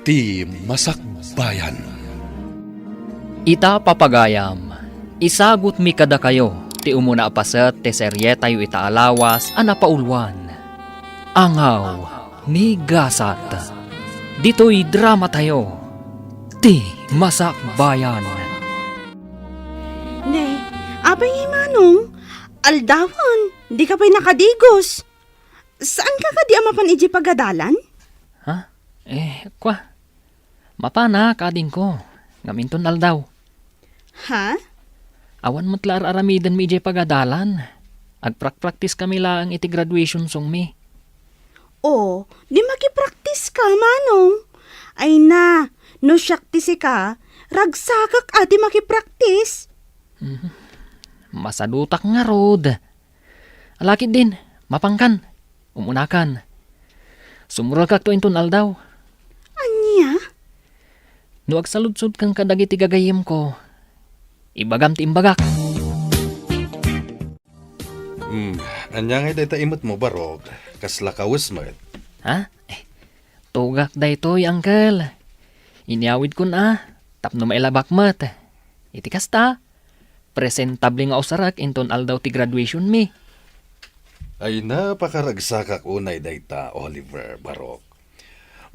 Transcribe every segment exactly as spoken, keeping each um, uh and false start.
Ti Masakbayan. Ita, papagayam, isagutmi kadakayo ti umuna a paset ti serietayo ita a lawas a napauluan, Angaw ni Gasat. Ditoy dramatayo, Ti Masakbayan. Ne, apay ngay, Manong? Aldawan, dika pay nakadigos. Saanka kadi a mapan idiay pagadalan? Ha? Eh, kwa. Mapanak, adingko. Ngem inton aldaw. Ha? Awan met la ar-aramidenmi idiay pagadalan. Agprakpraktiskami laeng iti graduation songmi. O, di makipraktiska, Manong. Ay na, no siak ti sika, ragsakak a ti makipraktis. Mhm. Masadutak ngarud. Ala ketdin, mapankan. Umunakan. Sumrekakto inton aldaw. Ania? No agsaludsodkan kadagiti gagayyemko, ibagam ti imbagak. Hmm, ania ngay dayta imetmo, Barok? Kasla kawes met. Ha? Eh, tugak daytoy, Uncle. Inyawidkon a, tapno mailabak met. Iti kasta, presentable nga usarek inton aldaw ti graduationmi. Ay, napakaragsakak unay dayta, Oliver, Barok.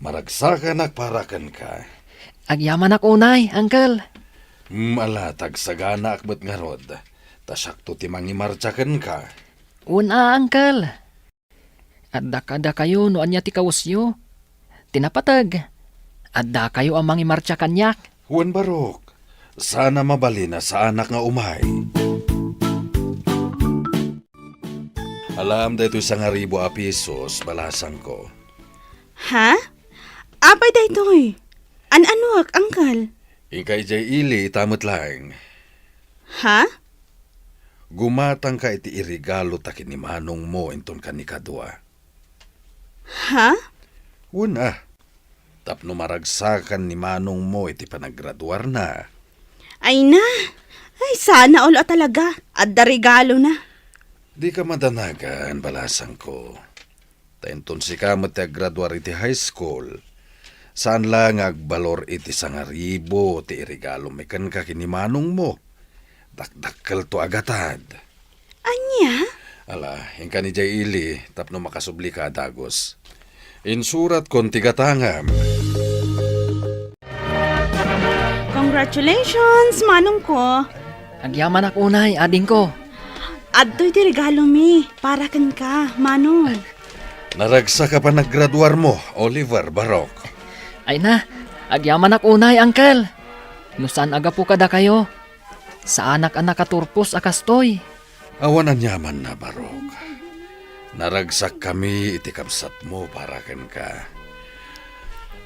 Maragsakanak para kenka. Agyamanak unay, Uncle. Hmm, ala, ta agsaganaak met ngarud. Ta siakto ti mangimartsa kenka. Wen a, Uncle. Adda kadakayo no ania ti kawesyo. Ti napateg, addakayo a mangimartsa kaniak. Wen, Barok, saan a mabalin a saanak nga umay. Alaem daytoy sangaribu a pesos, balasangko. Ha? Apay daytoy? An-anuak, Uncle? Inka idiay ili ita met laeng. Ha? Gumatangka iti iregalo ta ken ni manongmo inton kanikadua. Ha? Wen a, tapno maragsakan ni manongmo iti panagraduarna. Ay na! Ay, sana all a talaga. Adda regalona. Dika madanagan, balasangko. Ta inton sika met ti aggraduar iti high school, saan la nga agbalor iti sangaribu ti iregalomi kenka ken ni manongmo. Dakdakkelto a gatad. Ania? Ala, inkan idiay ili tapno makasublika a dagus. Insuratkon ti gatangam. Congratulations, manongko. Agyamanak unay, adingko. Adtoy ti regalomi para kenka, manong. Naragsak a panagraduarmo, Oliver, Barok. Ay na, agyamanak unay, Uncle. No saan a gapu kadakayo, saanak a nakaturpos a kastoy. Awan aniamanna, Barok. Naragsakkami iti kabsatmo para kenka.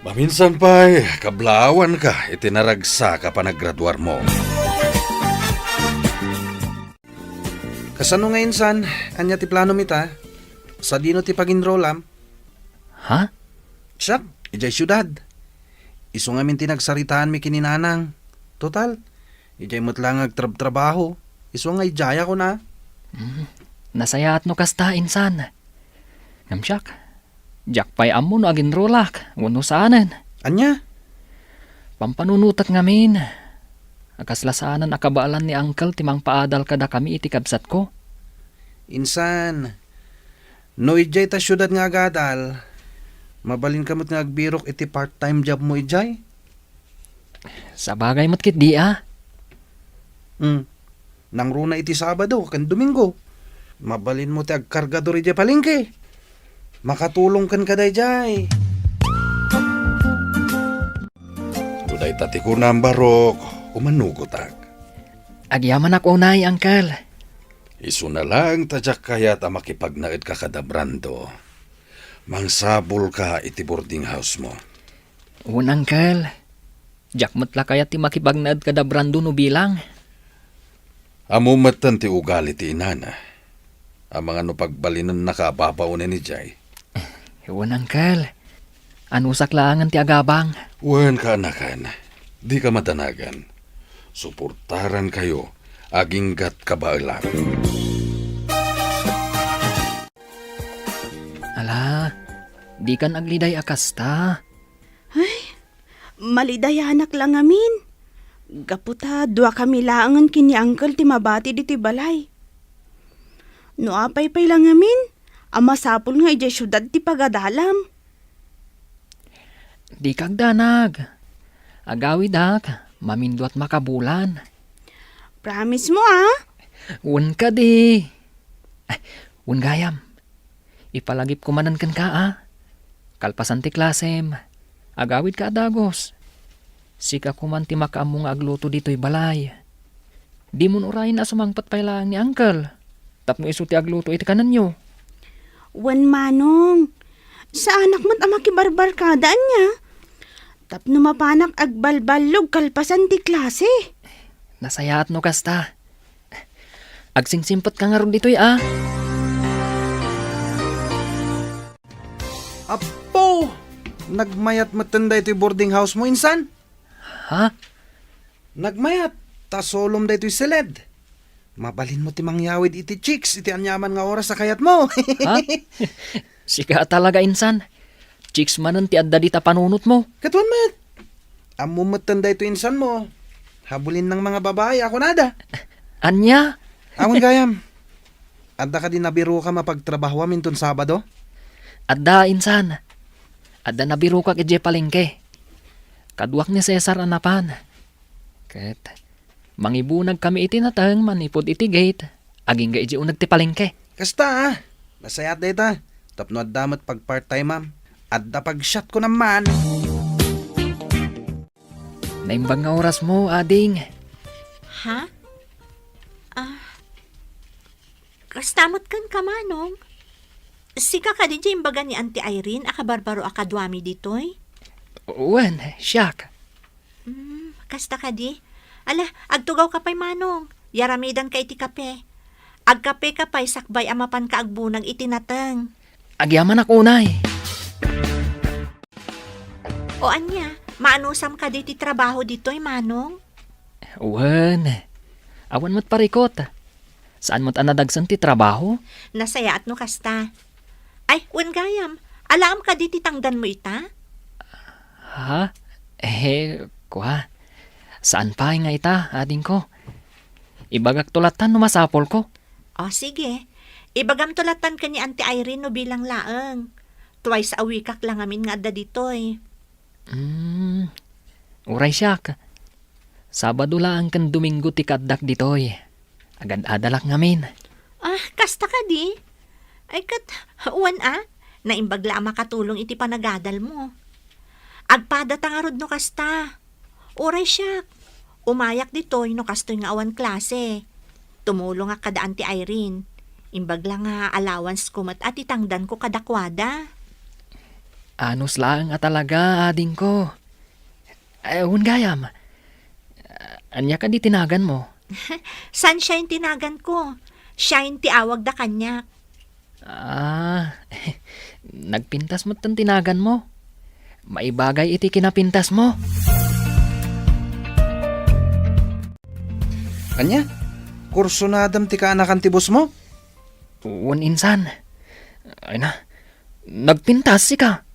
Maminsan pay, kablaawanka iti naragsak a panagraduarmo. Kasano nga insan? Ania ti planom ita? Sadino ti pag-enrollam? Ha? Siak, idiay siudad. Isu ngamin ti nagsaritaanmi ken ni nanang. Total, idiay met la nga agtrabtrabaho. Isu nga idiay a kuna. Hmm. Nasayaat no kasta, insan. Ngem siak, diak pay ammo no aginrolak wenno saanen. Ania? Pampanunotek ngamin. A kasla saanen a kabaelan ni Uncle ti mangpaadal kadakami iti kabsatko. Insan, no idiay ta siudad nga agadal, mabalinka met nga agbirok iti part-time jobmo idiay. Sabagay met ketdi a. Hmm. Nangruna iti Sabado ken Domingo. Mabalinmo ti agkargador idiay palengke. Makatulong kenka daydiay. No dayta ti kunam, Barok, umanugotak. Agyamanak unay, Uncle. Isuna laeng ta diak kayat a makipagnaedka kada Brando. Mangsabulka iti boarding house-mo. Wen, Uncle. Diak met la kayat ti makipagnaed kada Brando no bilang. Ammo metten ti ugali ti inana. Amangan no pagbalinennaka a babaonen idiay. Wen, Uncle. Anusak laengen ti agabang. Wen, kaanakan. Dika madanagan. Suportarankayo aginggat kabaelam. Ala, dikan agliday a kasta. Ay, Malidayanak la ngamin. Gapu ta duakami laengen ken ni Uncle ti mabati ditoy balay. No apay pay la ngamin, a masapul nga idiay siudad ti pagadalam. Dika agdanag. Agawidak, maminduat makabulan. Promise mo, ah? Wen kadi. Ay, wen gayam. Ipalagipko manen kenka, a. Kalpasan ti klasem, agawidka a dagus. Sika koman ti makaammo nga agluto ditoy balay. Dimon urayen a sumangpet pay laeng ni Uncle tapno isu ti agluto iti kanenyo. Wen, Manong. Saanak met a makibarbarkada ania. Tapno mapanak agbalballog kalpasan ti klase. Nasayaat no kasta. Agsingsimpet ka ngarud ditoy, a. Apo! Nagmayat metten daytoy boarding house mo, insan? Ha? Nagmayat, ta solom daytoy siled. Mabalinmo ti mangyawid iti chicks iti aniaman nga oras a kayatmo. Ha? Sika a talaga, insan. Chicks manen ti adda dita panunotmo. Katuan met. Ammom metten daytoy insanmo. Habulin nang mga babae a kunada. Ania? Awan gayam. Adda kadi nabirokam a pagtrabahoam inton Sabado? Adda, insan. Adda nabirokak idiay palengke. Kaduak ni Cesar a napan. Ket mangibunagkami iti nateng manipud iti gate, agingga idiay uneg ti palengke. Kasta, a. Nasayaat dayta. Tapno adda met pag-part-time-am. Adda pag-shot ko naman. Naimbag nga orasmo, ading. Ha? Ah, kasta met kenka, Manong? Sika kadi ti imbaga ni Auntie Irene a kabarbaro a kaduami ditoy? Wen, siak. Hmm, kasta kadi? Ala, agtugawka pay, Manong. Yaramidanka iti kape. Agkapeka pay sakbay a mapanka agbunag iti nateng. Agyamanak unay. O ania, maanusam kadi ti trabaho ditoy, Manong? Wen, awan met parikot. Saan met a nadagsen ti trabaho? Nasayaat no kasta. Ay, wen gayam, alaem kadi ti tangdanmo ita? Ha? Eh, kua. Saan pay nga ita, adingko. Ibagakto lattan no masapulko. O, sige. Ibagamto lattan ken ni Auntie Irene no bilang laeng. Twice a week-ak la ngamin nga adda ditoy. Hmm. Uray siak. Sabado laeng ken Domingo ti kaaddak ditoy. Agad-adalak ngamin. Ah, kasta kadi? Ay, ket, wen a, naimbag la a makatulong iti panagadalmo. Agpadata ngarud no kasta. Uray siak, umayak ditoy no kastoy nga awan klase. Tumulongak kada Auntie Irene. Imbag la nga allowance ko met a ti tangdanko kadakuada. Anus laeng a talaga, adingko. Eh, wen gayam. Ania kadi ti naganmo? Sunshine ti naganko. Shine ti awagda kaniak. Ah, nagpintas metten ti naganmo. Maibagay iti kinapintasmo. Ania? Kursunadam ti kaanakan ti bossmo? Wen, insan. Ay na, nagpintas sika.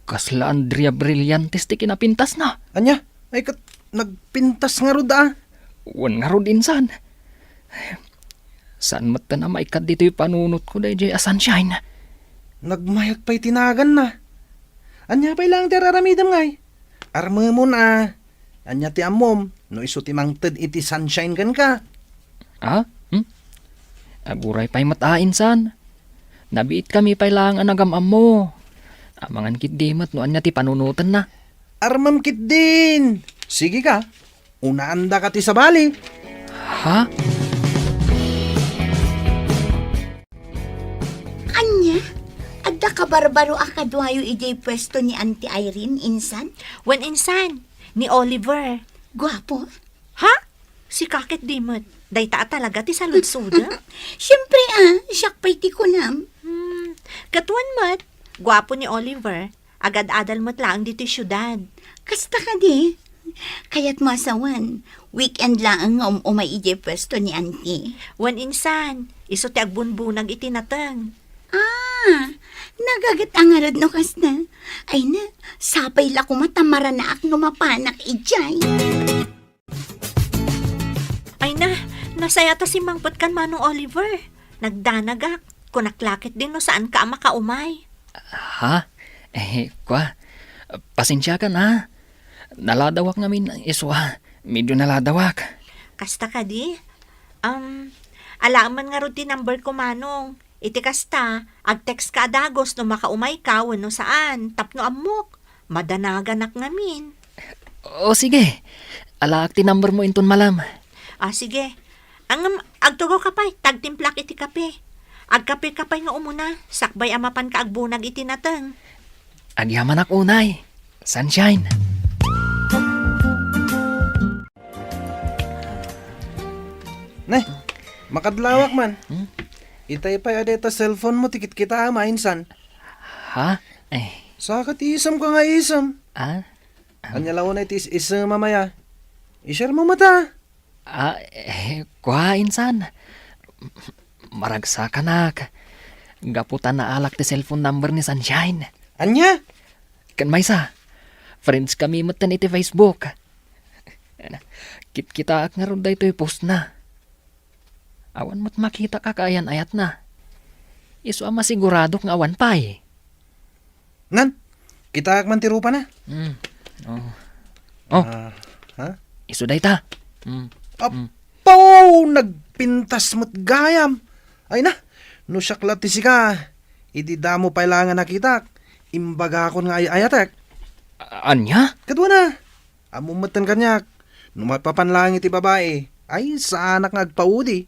Kasla Andrea Brillantes ti kinapintasna. Ania? Ay ket, nagpintas ngarud a. Wen ngarud, insan. Saan metten a maikkat ditoy panunotko daydiay a Sunshine. Nagmayat pay ti naganna. Ania pay laeng ti ar-aramidem ngay? Armemon a. Ania ti ammom no isu ti mangted iti Sunshine kenka? Ah? Hmm? Aguray pay met a, insan. Nabiitkami pay laeng a nagam-ammo. Amangan ketdi met no ania ti panunotenna. Armem ketdin. Sige ka. Unaandaka ti sabali. Ha? Ania? Adda kabarbaro a kaduayo idiay puesto ni Auntie Irene, insan? Wen, insan, ni Oliver. Guapo? Ha? Sika ketdi met. Dayta a talaga ti saludsodem? Siempre a, siak pay ti kunam. Hmm, ket wen met, guapo ni Oliver. Agad-adal met laeng ditoy siudad. Kasta kadi? Kayatmo a sawen, weekend laeng nga um-umay idiay puesto ni Auntie. Wen, insan, isu ti agbunbunag iti nateng. Ah, nagaget a ngarud no kasta. Ay na, sapay la koma ta maranaak no mapanak idiay. Ay na, nasaya ta simmangpet kan Manong Oliver. Nagdanagak. Kunak la ketdin no saanka a makaumay. Ha? Eh, kwa, pasensiakan, ha? Naladawak ngamin, isua. Medyo naladawak. Kasta kadi? Um, alaem man ngarud ti number ko, Manong. Iti kasta, ag-text ka a dagus no makaumayka wenno saan, tapno ammok. Madanaganak ngamin. O, sige. Alaak ti number mo inton malem. Ah, sige. Ngem, agtugaw ka pay, ta agtimplak iti kape. Agkape ka pay nga umuna, sakbay a mapanka agbunag iti nateng. Agyamanak unay, Sunshine. Ne, makadlawak man. Hmm? Itay pay a dayta cellphone mo ti kitkitaem a insan. Ha? Eh. Saka ti isemka nga isem. Ah? Ania la unay ti is-, isem a maya? I-share mo met a. Ah, eh, kua, insan. Maragsakanak. Gapu ta naalak ti cellphone number ni Sunshine. Ania? Ken maysa, friends kami metten iti Facebook. Kitkitaak ngarud daytoy postna. Awan met makitak a kaayan-ayatna. Isu a masiguradok nga awan pay. Nan, kitaak man ti rupana. Mm. Oh. Oh. Ah, ha? Isu dayta. Mm. Mm. Apo! Nagpintas met gayam. Ay na, no siak la ti sika, idi damo pay la nga nakitak, imbagakon nga ay-ayatek. A-, ania? Kaduana. Ammom metten kaniak, no maipapan laeng iti babai, ay, saanak nga agpaudi.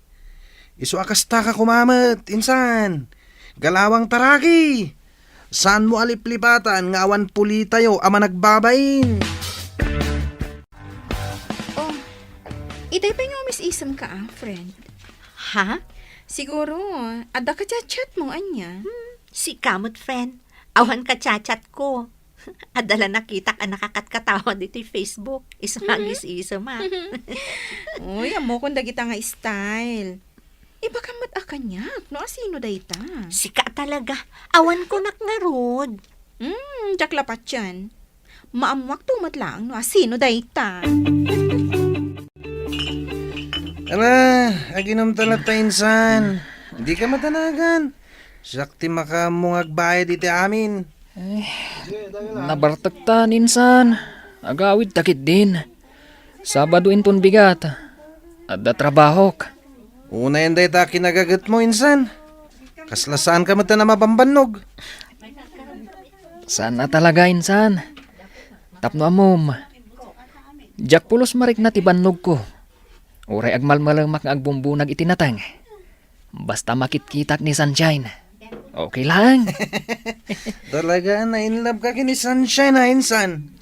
Isu a kasta ka koma met, insan. Galawang taraki! Saanmo a liplipatan nga awan pulitayo a managbabain? Oh, itay pay nga umis-isemka, ah, friend. Ha? Siguro, adda ka chat-chat mo, ania? Hmm, sika met, friend. Awan ka chat-chat ko. Adda la nakitak a nakakatkatawa ditoy Facebook. Isu nga agis-isem, ah. Uy, ammokon dagita nga style. Ibagam met a kaniak, no asino dayta? Sika talaga. Awan kunak ngarud. Hmm, diak la patien. Maammuakto met laeng no asino dayta. Ala, aginomta latta, insan. Dika madanagan. Siak ti makaammo nga agbayad iti amin. Eh, nabartektan, insan. Agawidta ketdin. Sabado inton bigat. Adda trabahok. Unayen dayta a kinagagetmo, insan. Kasla saanka met a mabambannog. Saan a talaga, insan. Tapno ammom, diak pulos marikna ti bannogko. Uray agmalmalemak nga agbumbunag iti nateng. Basta makitkitak ni Sunshine, okay laeng. Talaga, na-in love ka ken ni Sunshine, ha, insan?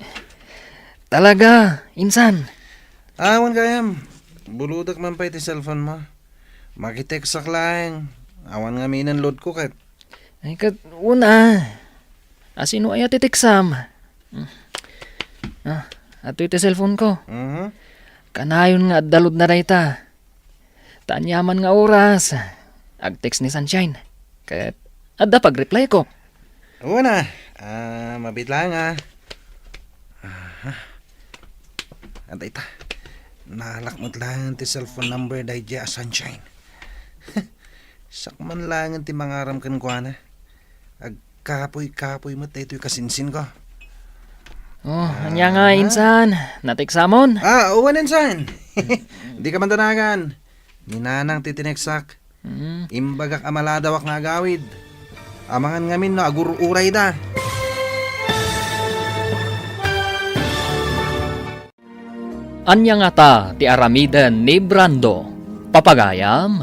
Talaga, insan. Awan gayam. Buludak man pay ti cellphone mo. Makitekstak laeng. Awan ngaminen load ko ket. Ay, ket una. Asino aya ti teksam? Hmm. Ah, adtoy ti cellphone ko. Mhm. Kanayon nga adda load na dayta. Ta aniaman nga oras, ag-text ni Sunshine. Ket adda pag-reply ko. Una, ah, mabit laeng, ah. Aha. Adda ita. Naalak met laeng ti cellphone number daydiay a Sunshine. Siak man laeng ti mangaram kenkuana. Agkapuy-kapuy met daytoy kasinsinko. Oh, ania nga, ah, insan? Nateksamon? Ah, wen, insan. Dika man danagan. Ni Nanang ti tineksak. Mm. Imbagak a maladawak nga agawid. Amangan ngamin no agur-urayda. Ania ngata ti aramiden ni Brando? Papagayam,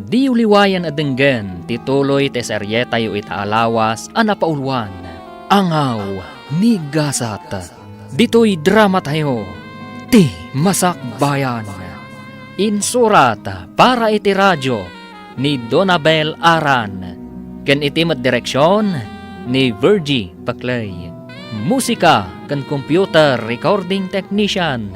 diyo liwayan a denggen ti tuloy ti serietayo ita a lawas a napauluan, Angaw ni Gasat. Ditoy dramatayo, Ti Masakbayan. Insurat para iti radio ni Donabel Aran, ken iti met direksion ni Virgie Paclay. Musika ken computer recording technician,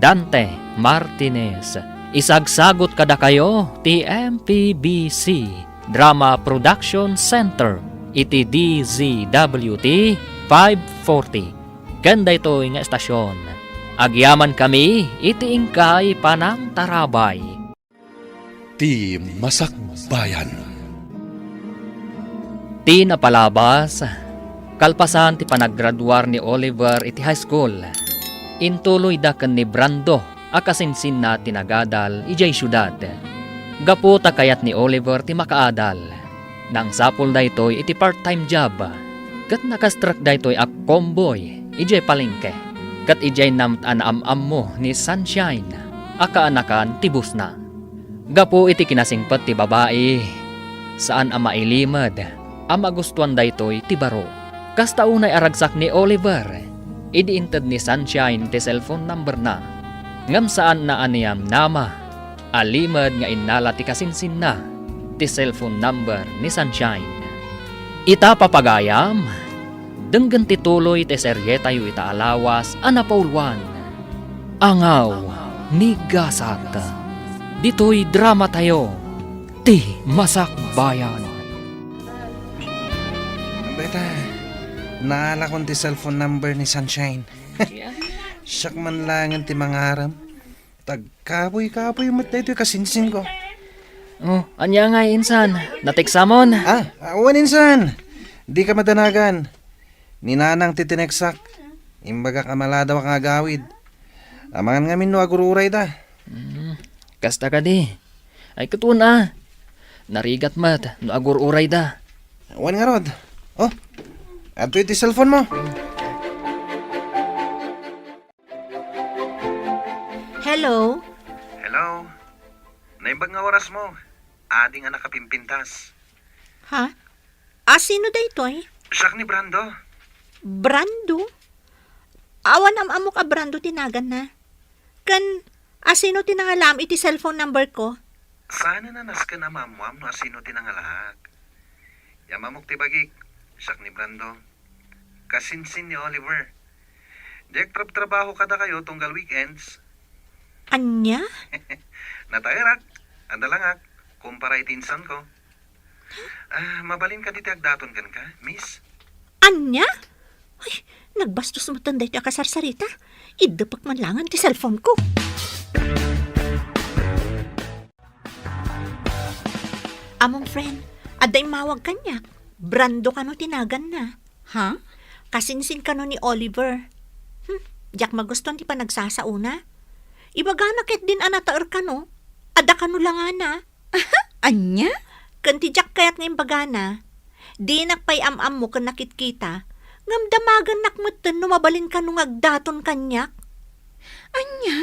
Dante Martinez. Isagsagut kadakayo ti M P B C. Drama Production Center iti D Z W T five forty. Ken daytoy nga estasion, agyamankami iti inkay panangtarabay. Ti Masakbayan. Ti napalabas, kalpasan ti panaggraduar ni Oliver iti high school, intuloyda ken ni Brando a kasinsinna ti nagadal idiay siudad. Gapu ta kayat ni Oliver ti makaadal, nangsapul daytoy iti part-time job, ket nakastrek daytoy a convoy idiay palengke, ket idiay naam-, a naam-ammo ni Sunshine a kaanakan ti bossna. Gapu iti kinasingpet ti babai, saan a mailimed a magustuan daytoy ti baro. Kasta unay a ragsak ni Oliver idi inted ni Sunshine ti cellphone numberna. Ngem saanna a niyamnama a limed nga innala ti kasinsinna ti cellphone number ni Sunshine. Ita, papagayam, denggen ti tuloy ti serietayo ita a lawas a napauluan, Angaw ni Gasat. Ditoy dramatayo, Ti Masakbayan. Beta, naalakon ti cellphone number ni Sunshine. Siak man laengen ti mangarem. Tagkabuy-kabuy met daytoy kasinsinko. Oh, ania ngay, insan? Nateksamon? Ah, ah, wen, insan. Dika madanagan. Ni Nanang ti tineksak. Imbagak a maladawak nga agawid. Amangan ngamin no agur-urayda. Hmm, kasta kadi. Ay, ket wen a. Narigat met no agur-urayda. Wen ngarud. Oh, adtoy ti cellphone mo. Hello? Hello? Naimbag nga oras mo. Adi nga nakapimpintas. Ha? A, sino daytoy? Siak ni Brando. Brando? Awan am-ammok a Brando ti naganna. Ken, a, sino ti nangalaam iti cellphone number ko? Saan a nasken a maammoam no a sino ti nangalaak. Yam-ammok ti bagik, siak ni Brando. Kasinsin ni Oliver. Diak trabtrabaho kadakayo tunggal weekends. Ania? Nataerak, adalangak, kumpara iti insanko. Ah, mabalin kadi ti agdaton kenka, miss? Ania? Ay, nagbastos metten daytoy a kasarsarita. Iddepek man laengen ti cellphone ko. Amom, friend, adda immawag kaniak. Brando kano ti naganna. Ha? Kasinsin kano ni Oliver. Hmm, diak magustuan ti panagsasaona. Ibagana ketdin a nataer kano. Adda kano langana. Ania? Ken ti diak kayat nga imbagana, dinak pay am-ammo ken nakitkita, ngem damagennak metten no mabalin kano nga agdaton kaniak. Ania?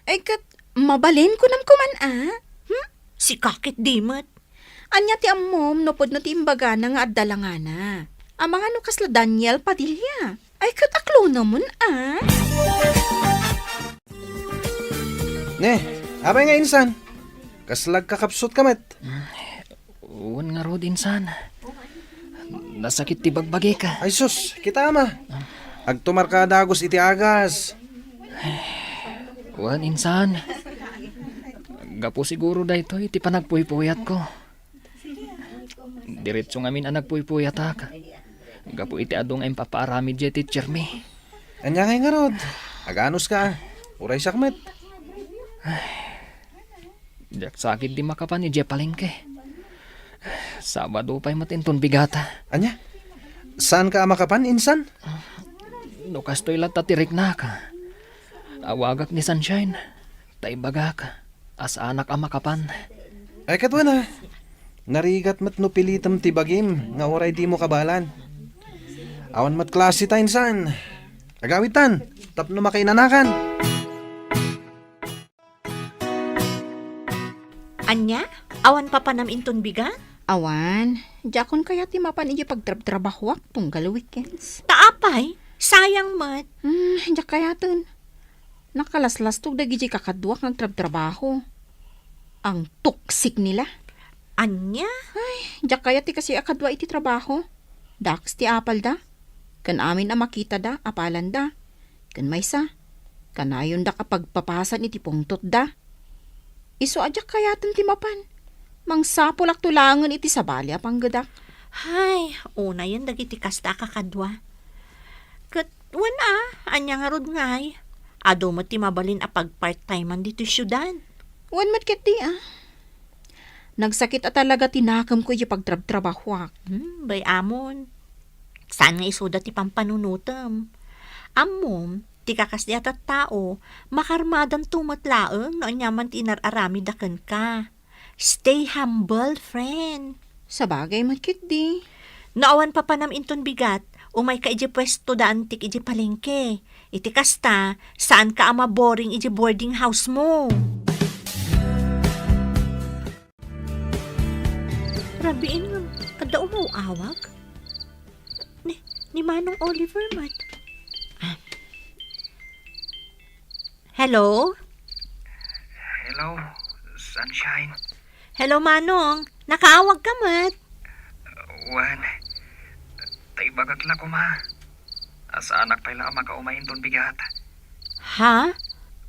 Ay, ket mabalin, kunam koman a? Hmm? Sika ketdi met. Ania ti ammom no pudno ti imbagana nga adda langana? Amangan no kasla Daniel Padilla. Ay, ket aklonemon a? Ne, apay nga insan? Kasla agkakapsutka met? Wen ngarud, insan. Nasakit ti bagbagik. Ay sus, kita ama. Agtumarka a dagus iti agas. Wen, insan. Gapu siguro daytoy ti panagpuypuyatko. Diretso ngamin a nagpuypuyatak. Gapu iti adu nga impapaaramid diay teacher mi. Ania ngay ngarud? Aganuska. Uray siak met. Diak sa ketdi makapan idiay palengke. Sabado pay met inton bigata. Ania? Saanka a makapan, insan? No kastoy latta ti riknak, awagak ni Sunshine, ta ibagak a saanak a makapan. Ay, ket wen a. Narigat met no pilitem ti bagim nga uray dimo kabaelan. Awan met klase ta, insan. Agawidtan, tapno makainanakan. Ania? Awan papanam inton bigat? Awan. Diakon kayat ti mapan idiay pagtrabtrabahoak tunggal weekends. Ta apay? Sayang met. Hmm, diak kayaten. Nakalaslastog dagidiay kakaduak nga agtrabtrabaho. Ang toxic nila. Ania? Ay, diak kayat ti kasi a kadua iti trabaho. Dakes ti apalda. Ken amin a makitada, apalanda. Ken maysa, kanayondak a pagpapasan iti pungtotda. Isu a diak kayaten ti mapan. Mangsapulakto laengen iti sabali a panggedak. Hay, unayen dagiti kasta a kakadua. Ket wen a, ania ngarud ngay? Adu met ti mabalin a pagpart-timean ditoy siudad. Wen met ketdi a. Nagsakit a talaga ti nakemko iti pagtrabtrabahuak. Hmm, bay-amon. Saan nga isuda ti pampanunotem? Ammom, ti kakasdi a tattao, makarmadanto met laeng no aniaman ti inar-aramidda kenka. Stay humble, friend. Sabagay met ketdi. No awan papanam inton bigat, umayka idiay puesto da antik idiay palengke. Iti kasta, saanka a maboring idiay boarding house mo. Rabiin nga, adda umaw-awag? Ni, ni Manong Oliver met. Ah. Hello? Hello, Sunshine. Hello, Manong. Nakaawag ka met? Wen, ta ibagak la koma. Saanak pay la a makaumay inton bigat. Ha?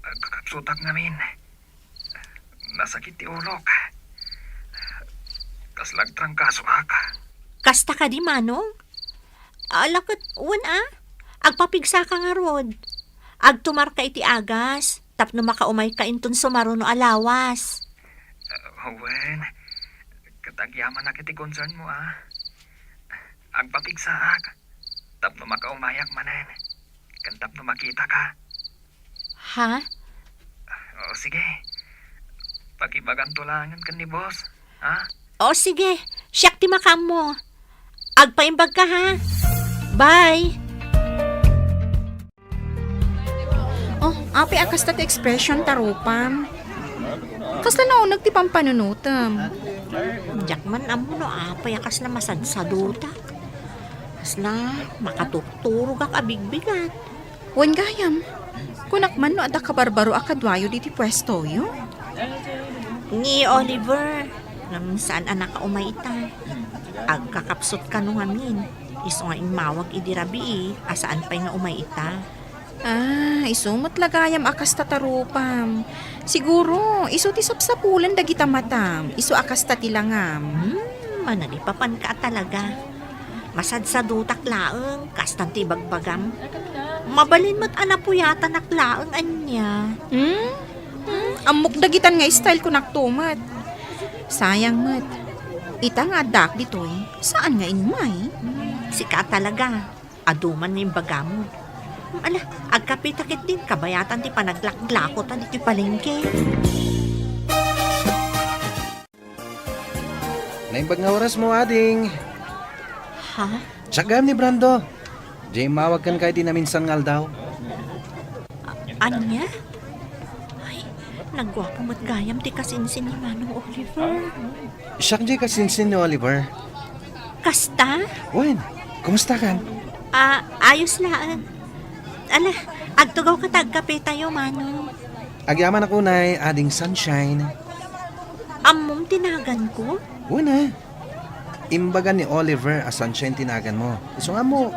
Kakabsutak ngamin. Nasakit ti ulok. Kasla agtrangkasoak. Kasta kadi, Manong? Ala ket, wen a, agpapigsaka ngarud. Agtumarka iti agas, tapno makaumayka inton sumaruno a lawas. Ah, wen, ket agyamanak iti concern mo, a. Agpapigsaak, tapno makaumayak manen, ken tapno makitaka. Ha? O, sige. Pakibaganto laengen ken ni boss, ha? O, sige. Siak ti makaammo. Agpaimbagka, ha? Bye! Oh, apay a kasta ti expression ta rupam? Kasla nauneg ti pampanunotem? Diak man ammo no apay a kasla masadsadutak. Kasla makaturturogak a bigbigat. Wen gayam, kunak man no adda kabarbaro a kaduayo ditoy puestoyo? Ni Oliver, ngem saan a nakaumay ita. Agkakapsut kano ngamin, isu nga immawag idi rabii a saan pay nga umay ita. Ah, isu met la gayam a kasta ta rupam. Siguro, isu ti sapsapulan dagita matam, isu a kasta ti langam. Hmm, managipapanka a talaga. Masadsadutak laeng, kastan ti ibagbagam. Mabalin met a napuyatanak laeng ania. Hmm? Hmm? Ammok dagitan nga style ko nakto met. Sayang met. Ita nga addaak ditoy, saan nga immay? Sika talaga. Adu man nga imbagam. Ala, agkapita ketdin kabayatan ti panaglaklako ta ditoy palengke. Naimbag nga oras mo, ading. Ha? Siak gayam ni Brando. Diay immawag kenka iti naminsan nga aldaw. A-, ania? Ay, nagguapo met gayam ti kasinsin ni Manong Oliver. Siak diay kasinsin ni Oliver. Kasta? Wen, kumusta kan? Ah, ayos laeng. Ala, agtugawka ta agkape tayo, Manong. Agyamanak unay, Ading Sunshine. Ammom ti naganko? Wen a. Imbaga ni Oliver a Sunshine ti naganmo. Isu nga ammo.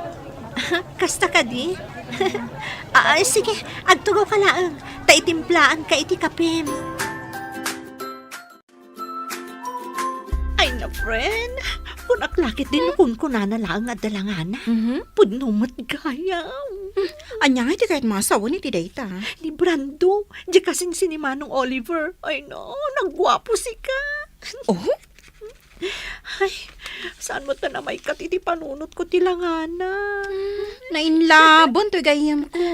Kasta kadi? Ah, ah, sige, agtugawka laeng. Ta itimplaanka iti kapem. Ay na, friend. Kunak la ketdin no kunkunana laeng nga adda langana. Mhm. Pudno met gayam. Hmm. Ania nga iti kayat masawen iti dayta? Ni Brando, diay kasinsin ni Manong Oliver. Ay na, nagguapo sika. Oh? Ay, saan met ta namaykat iti panunotko ti langana? Hmm, nainlaban toy gayyemko.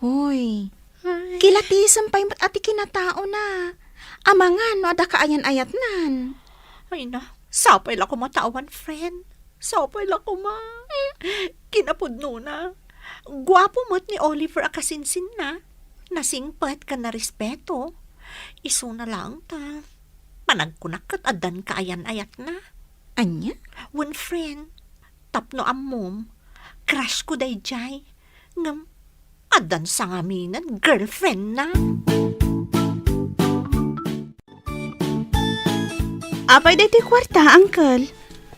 Hoy, Ay. Kilatisem pay met a ti kinataona. Amangan no adda kaayan-ayatnan. Ay na, sapay la koma ta awan friend. Sapay la koma. Kinapudnona, guapo met ni Oliver a kasinsinna. Nasingpet ken narespeto. Isuna laeng ta panagkunak ket addan kaayan-ayatna. Ania? Wen friend, tapno ammom, crush ko daydiay. Ngem, addan sangaminen girlfriendna. Apay daytoy kuarta, Uncle?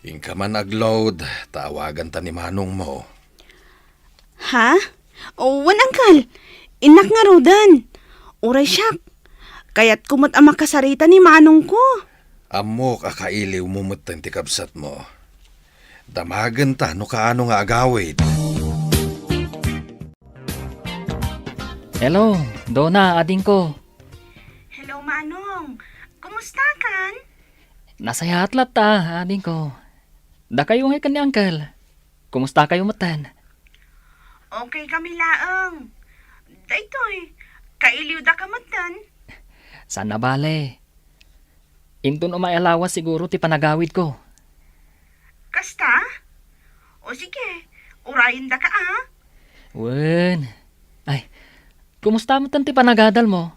Inka man agload, ta awaganta ni manongmo. Ha? O, wen, Uncle. Innak ngaruden. Uray siak, kayatko met a makasarita ni manongko. Ammok a kailiwmo metten ti kabsatmo. Damagenta no kaano nga agawid. Hello, Dona, adingko. Hello, Manong. Kumusta kan? Nasayaat latta, adingko. Dakayo ngay ken ni Uncle. Kumusta kayo metten? Okay kami laeng. Daytoy, kailiwda ka metten? Saan a bale. Inton umay a lawas siguro ti panagawidko. Kasta? O sige, urayendaka a. Wen. Ay, kumusta metten ti panagadalmo?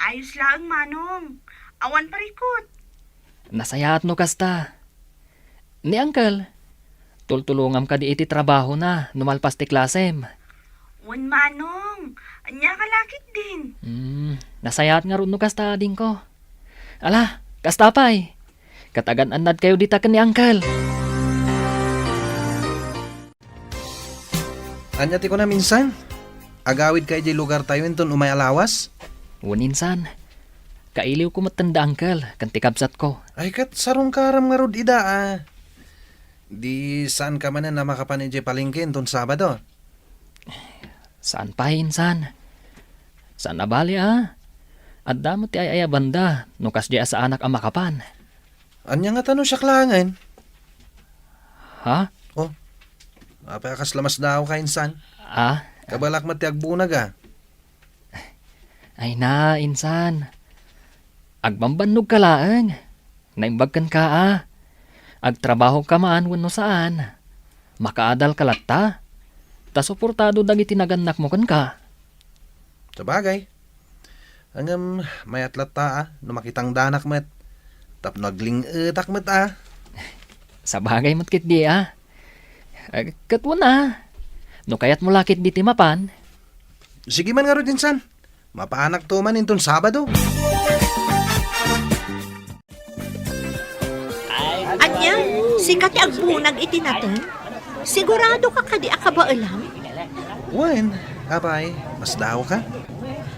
Ayos laeng, Manong. Awan parikut. Nasayaat no kasta. Ni Uncle, tultulongam kadi iti trabahona no malpas ti klasem. Wen, Manong. Ania ka lakit din? Hmm, nasayaat ngarud no kasta, adingko. Ala, kasta pay. Ket agan-annadkayo dita ken ni Uncle. Ania ti kunam, insan? Agawidka idiay lugartayo inton umay a lawas? Wen, insan. Kailiwko metten da Uncle ken ti kabsatko. Ay, ket sarungkaram ngarud ida a. Di saanka manen a makapan idiay palengke inton Sabado? Saan pay, insan. Saan a bale a. Adda met ti ay-ayabanda no kasdiay a saanak a makapan. Ania ngata no siak laengen? Ha? Oh, apay a kasla masdaawka, insan? Ah? Kabalak met ti agbunag a. Ay na, insan. Agbambannogka laeng. Naimbag kenka a. Agtrabahoka man wenno saan. Makaadalka latta. Ta suportado dagiti nagannakmo kenka. Sabagay. Ngem mayat latta a no makitangdanak met. Tapno agling-etak met a. Sabagay met ketdi a. Eh, ket wen a. No kayatmo la ketdi ti mapan. Sige man ngarud, insan. Mapaanakto man inton Sabado. Ania, sika ti agbunag iti nateng? Siguradoka kadi a kabaelam? Wen, apay, masdaawka?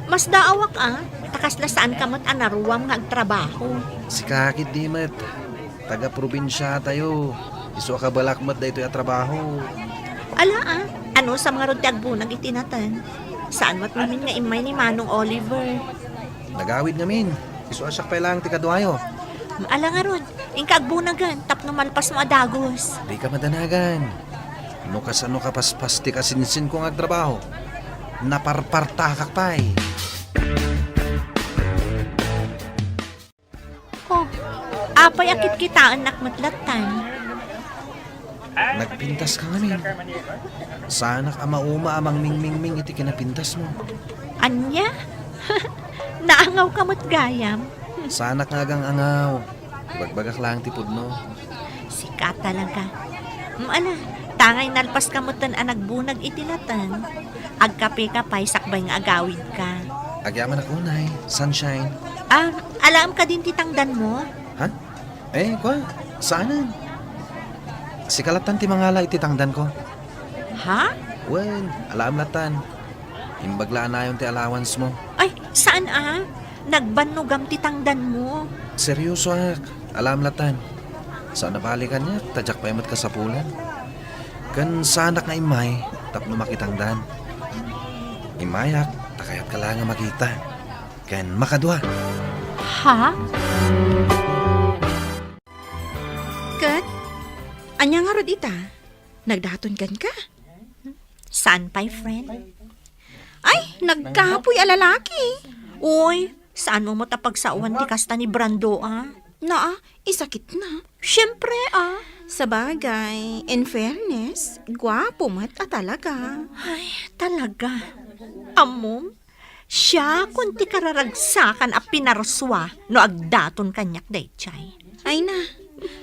Masdaawak a, ta kasla saanka met a naruam nga agtrabaho. Sika ketdi met, taga-probinsiatayo. Isu a kabalak met daytoy a trabaho. Ala a, anusam ngarud ti agbunag iti nateng? Saan met ngamin nga immay ni Manong Oliver? Nagawid ngamin. Isu a siak pay laeng ti kaduayo. Ala ngarud, inka agbunagen tapno malpasmo a dagus. Dika madanagan. No kasano kapaspas ti kasinsinko nga agtrabaho, naparpartakak pay. Oh, apay a kitkitaennak met lattan? Nagpintaska ngamin. Saanak a mauma a mangmingmingming iti kinapintasmo. Ania? Naangawka met gayam. Saanak nga agang-angaw. Ibagbagak laeng ti pudno. Sika talaga. Mm, ala, tangay nalpaska metten a nagbunag iti nateng. Agkapeka pay sakbay nga agawidka. Agyamanak unay, Sunshine. Ah, alaem kadin ti tangdanmo? Ha? Eh, kua, saanen. Sika lattan ti mangala iti tangdanko. Ha? Wen, alaem lattan. Imbag la a nayon ti allowance mo. Ay, saan a? Nagbannogam ti tangdanmo. Seryosoak. Alaem lattan. Saan a bale kaniak, ta diak pay met kasapulan. Ken saanak nga immay tapno makitangdan. Immayak, ta kayatka laeng a makita. Ken makadua. Ha? Ket, ania ngarud ita? Nagdaton kenka? Saan pay, friend? Ay, nagkapuy a lalaki. Uy, saanmo met a pagsaoan ti kasta ni Brando, a? Naa, isakitna. Siempre, a. Sabagay, in fairness, guapo met a talaga. Ay, talaga. Ammom, siakon ti kararagsakan a pinarsua no agdaton kaniak daydiay. Ay na,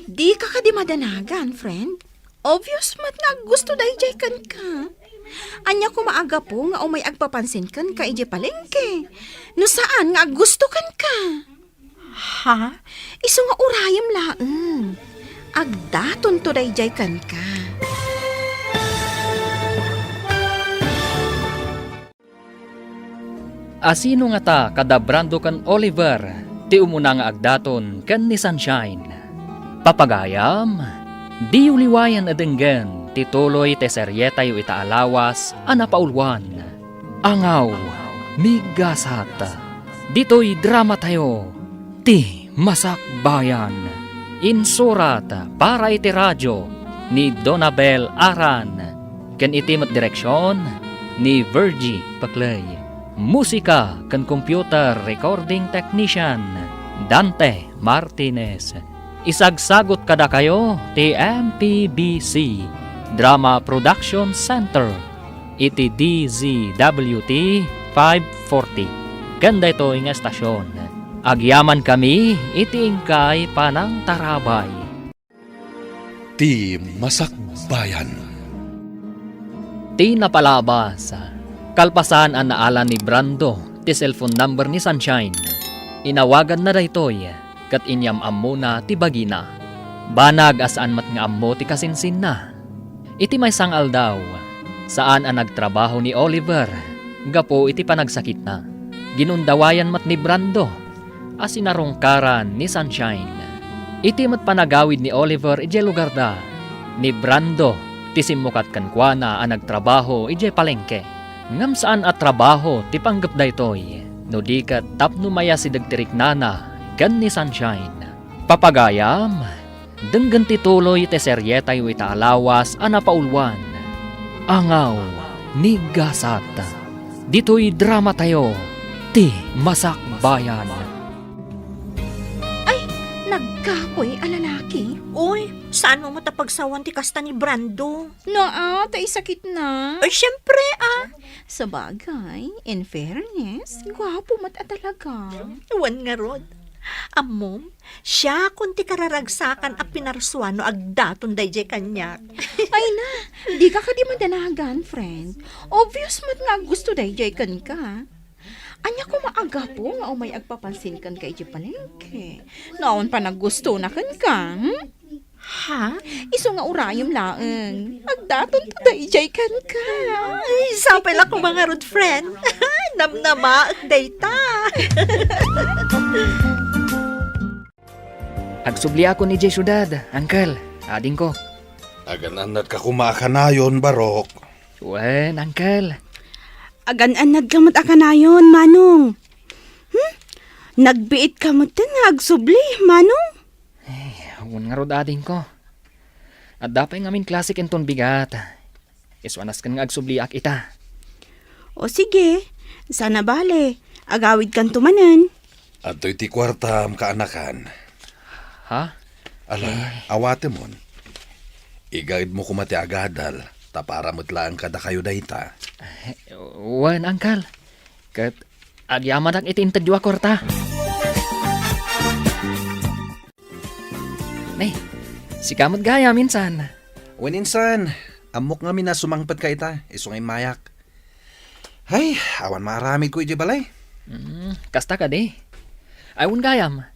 dika kadi madanagan, friend. Obvious met nga aggusto daydiay kenka. Ania koma a gapu nga umay agpapansin kenka idiay palengke? No saan nga aggusto kenka? Ha? Isu nga urayem laeng. Agdatonto daydiay kenka. Asino ngata kada Brando ken Oliver? ti umuna nga agdaton ken ni Sunshine. Papagayam, diyo liwayan a denggen ti tuloy ti serietayo ita a lawas a napauluan, Angaw ni Gasat. Ditoy dramatayo, Ti Masakbayan. Insurat para iti radio ni Donabel Aran, ken iti met direksion ni Virgie Paclay. Musika ken computer recording technician, Dante Martinez. Isagsagut kadakayo ti M P B C Drama Production Center iti D Z W T five forty. Ken daytoy nga estasion, agyamankami iti inkay panangtarabay. Ti Masakbayan. Ti napalabas, kalpasan a naala ni Brando ti cellphone number ni Sunshine, inawaganna daytoy ket inyam-ammona ti bagina. Banag a saan met nga ammo ti kasinsinna. Iti maysa nga aldaw, saan a nagtrabaho ni Oliver gapu iti panagsakitna. Ginundawayan met ni Brando a sinarungkaran ni Sunshine. Iti met panagawid ni Oliver idiay lugarda, ni Brando ti simmukat kenkuana a nagtrabaho idiay palengke. Ngem saan a trabaho ti panggep daytoy, no di ket tapno mayasideg ti riknana ken ni Sunshine. Papagayam, denggen ti tuloy ti serietayo ita a lawas a napauluan, Angaw ni Gasat. Ditoy dramatayo, Ti Masakbayan. Ay, nagkapoy a lalaki. Uy, saan mo met a pagsawan ti kasta ni Brando? Naa, ta isakit na. Ay, syempre, ah. Sabagay, in fairness, gwapo met a talaga. Wen ngarud. Ammom, siakon ti kararagsakan a pinarsuan no agdaton daydiay kaniak. Ay na, dika kadi madanagan, friend. Obvious met nga aggusto daydiay kenka. Ania koma a gapu nga umay agpapansin kenka idiay palengke? No awan panaggustona kenka, hmm? Ha? Isu nga urayem laeng. Agdaton ta daydiay kenka. Ay, sapay la koma ngarud, friend. Namnamaek dayta. Agsubliakon idiay siudad, uncle, adingko. Agan-annadka koma a kanayon, Barok. Wen, uncle. Agan-annadka met a kanayon, Manong. Hmm? Nagbiitka metten nga agsubli, Manong? Eh, wen ngarud, adingko. Adda pay ngamin klasek inton bigat. Isu a nasken nga agsubliak ita. O sige, saan a bale, agawidkanto manen. Adtoy ti kuartam, kaanakan. Ha? Ala, eh, awatemon. Igaedmo koma ti agadal, ta para met laeng kadakayo dayta. Wen, uncle. Ket agyamanak iti intedyo a kuarta. Ne, sika met gayam insan. Wen insan, ammok ngamin a sumangpetka ita, isu nga immayak. Hay, awan maaramidko idiay balay. Hmm, kasta kadi. Ay, wen gayam.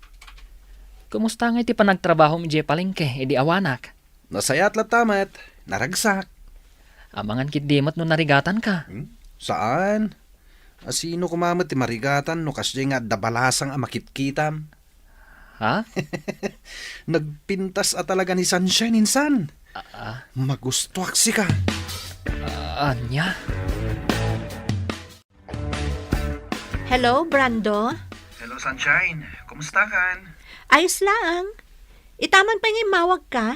Kumusta ngay ti panagtrabahom idiay palengke idi awanak? Nasayaat latta met, naragsak. Amangan ketdi met no narigatanka. Hmm? Saan? A, sino koma met ti marigatan no kasdiay nga adda balasang a makitkitam? Ha? Nagpintas a talaga ni Sunshine insan. Ah, ah. Magustuak sika. Ah, ania? Hello, Brando? Hello, Sunshine. Kumusta kan? Ayos laeng. Ita man pay nga immawagka.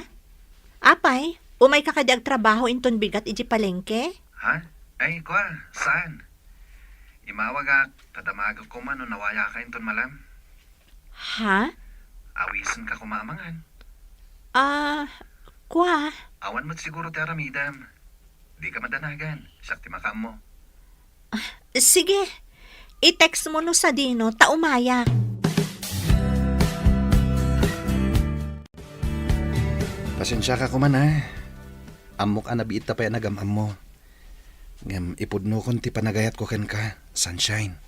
Apay, umayka kadi agtrabaho inton bigat idiay palengke? Ha? Ay, kua, saan? Imawagak, ta damagek koma no nawayaka inton malem. Ha? Awisenka koma a mangan. Ah, kua? Awan met siguro ti aramidem. Dika madanagan, siak ti makaammo. Ah, sige. I-text mo no sadino, ta umayak. Pasensiaka koma, a. Ammok a nabiitta pay a nagam-ammo. Ngem ipudnokon ti panagayatko kenka, Sunshine.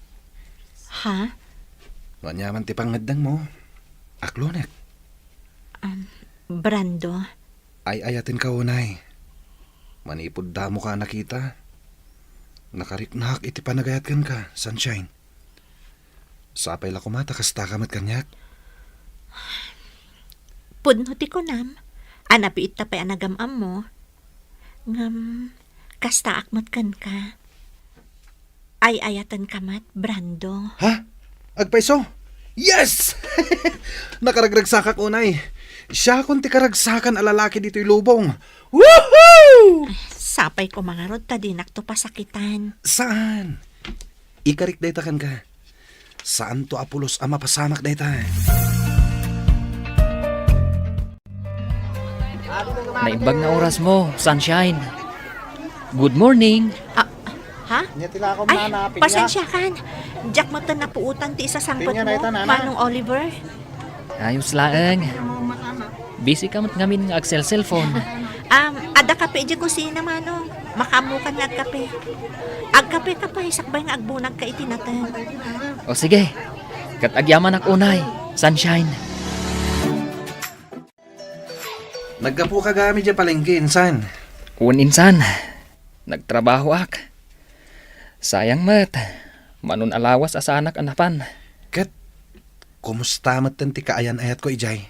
Ha? No aniaman ti pangngeddengmo, aklonek. Um, Brando. Ay-ayatenka unay. Manipud damoka a nakita, nakariknak iti panagayat kenka, Sunshine. Sapay la koma ta kastaka met kaniak. Pudno ti kunam, a nabiitta pay a nagam-ammo. Ngem, kastaak met kenka. Ay-ayatenka met, Brando. Ha? Agpayso? Yes! Nakaragragsakak unay. Siakon ti karagsakan a lalaki ditoy lubong. Woohoo! Sapay koma ngarud ta dinakto pasakitan. Saan? Ikarik dayta kenka. Saanto a pulos a mapasamak dayta. Naimbag nga orasmo, Sunshine. Good morning. Ah, ha? Nia ti lako, Ay, nana, pinya. Pasensiakan. Diak met napuotan ti isasangpetmo, Pinya na ita, nana. Manong Oliver. Ayos laeng. Busy ka met ngamin nga agselselpon. Um, adda kape idiay kusina, Manong. Makaammokan nga agkape. Agkapeka pay, sakbay nga agbunagka iti nateng. O sige, ket agyamanak unay, Sunshine. Naggapuka gayam idiay palengke, insan? Wen, insan. Nagtrabahoak. Sayang met, mano a lawas a saanak a napan. Ket, kumusta metten ti kaayan-ayatko idiay?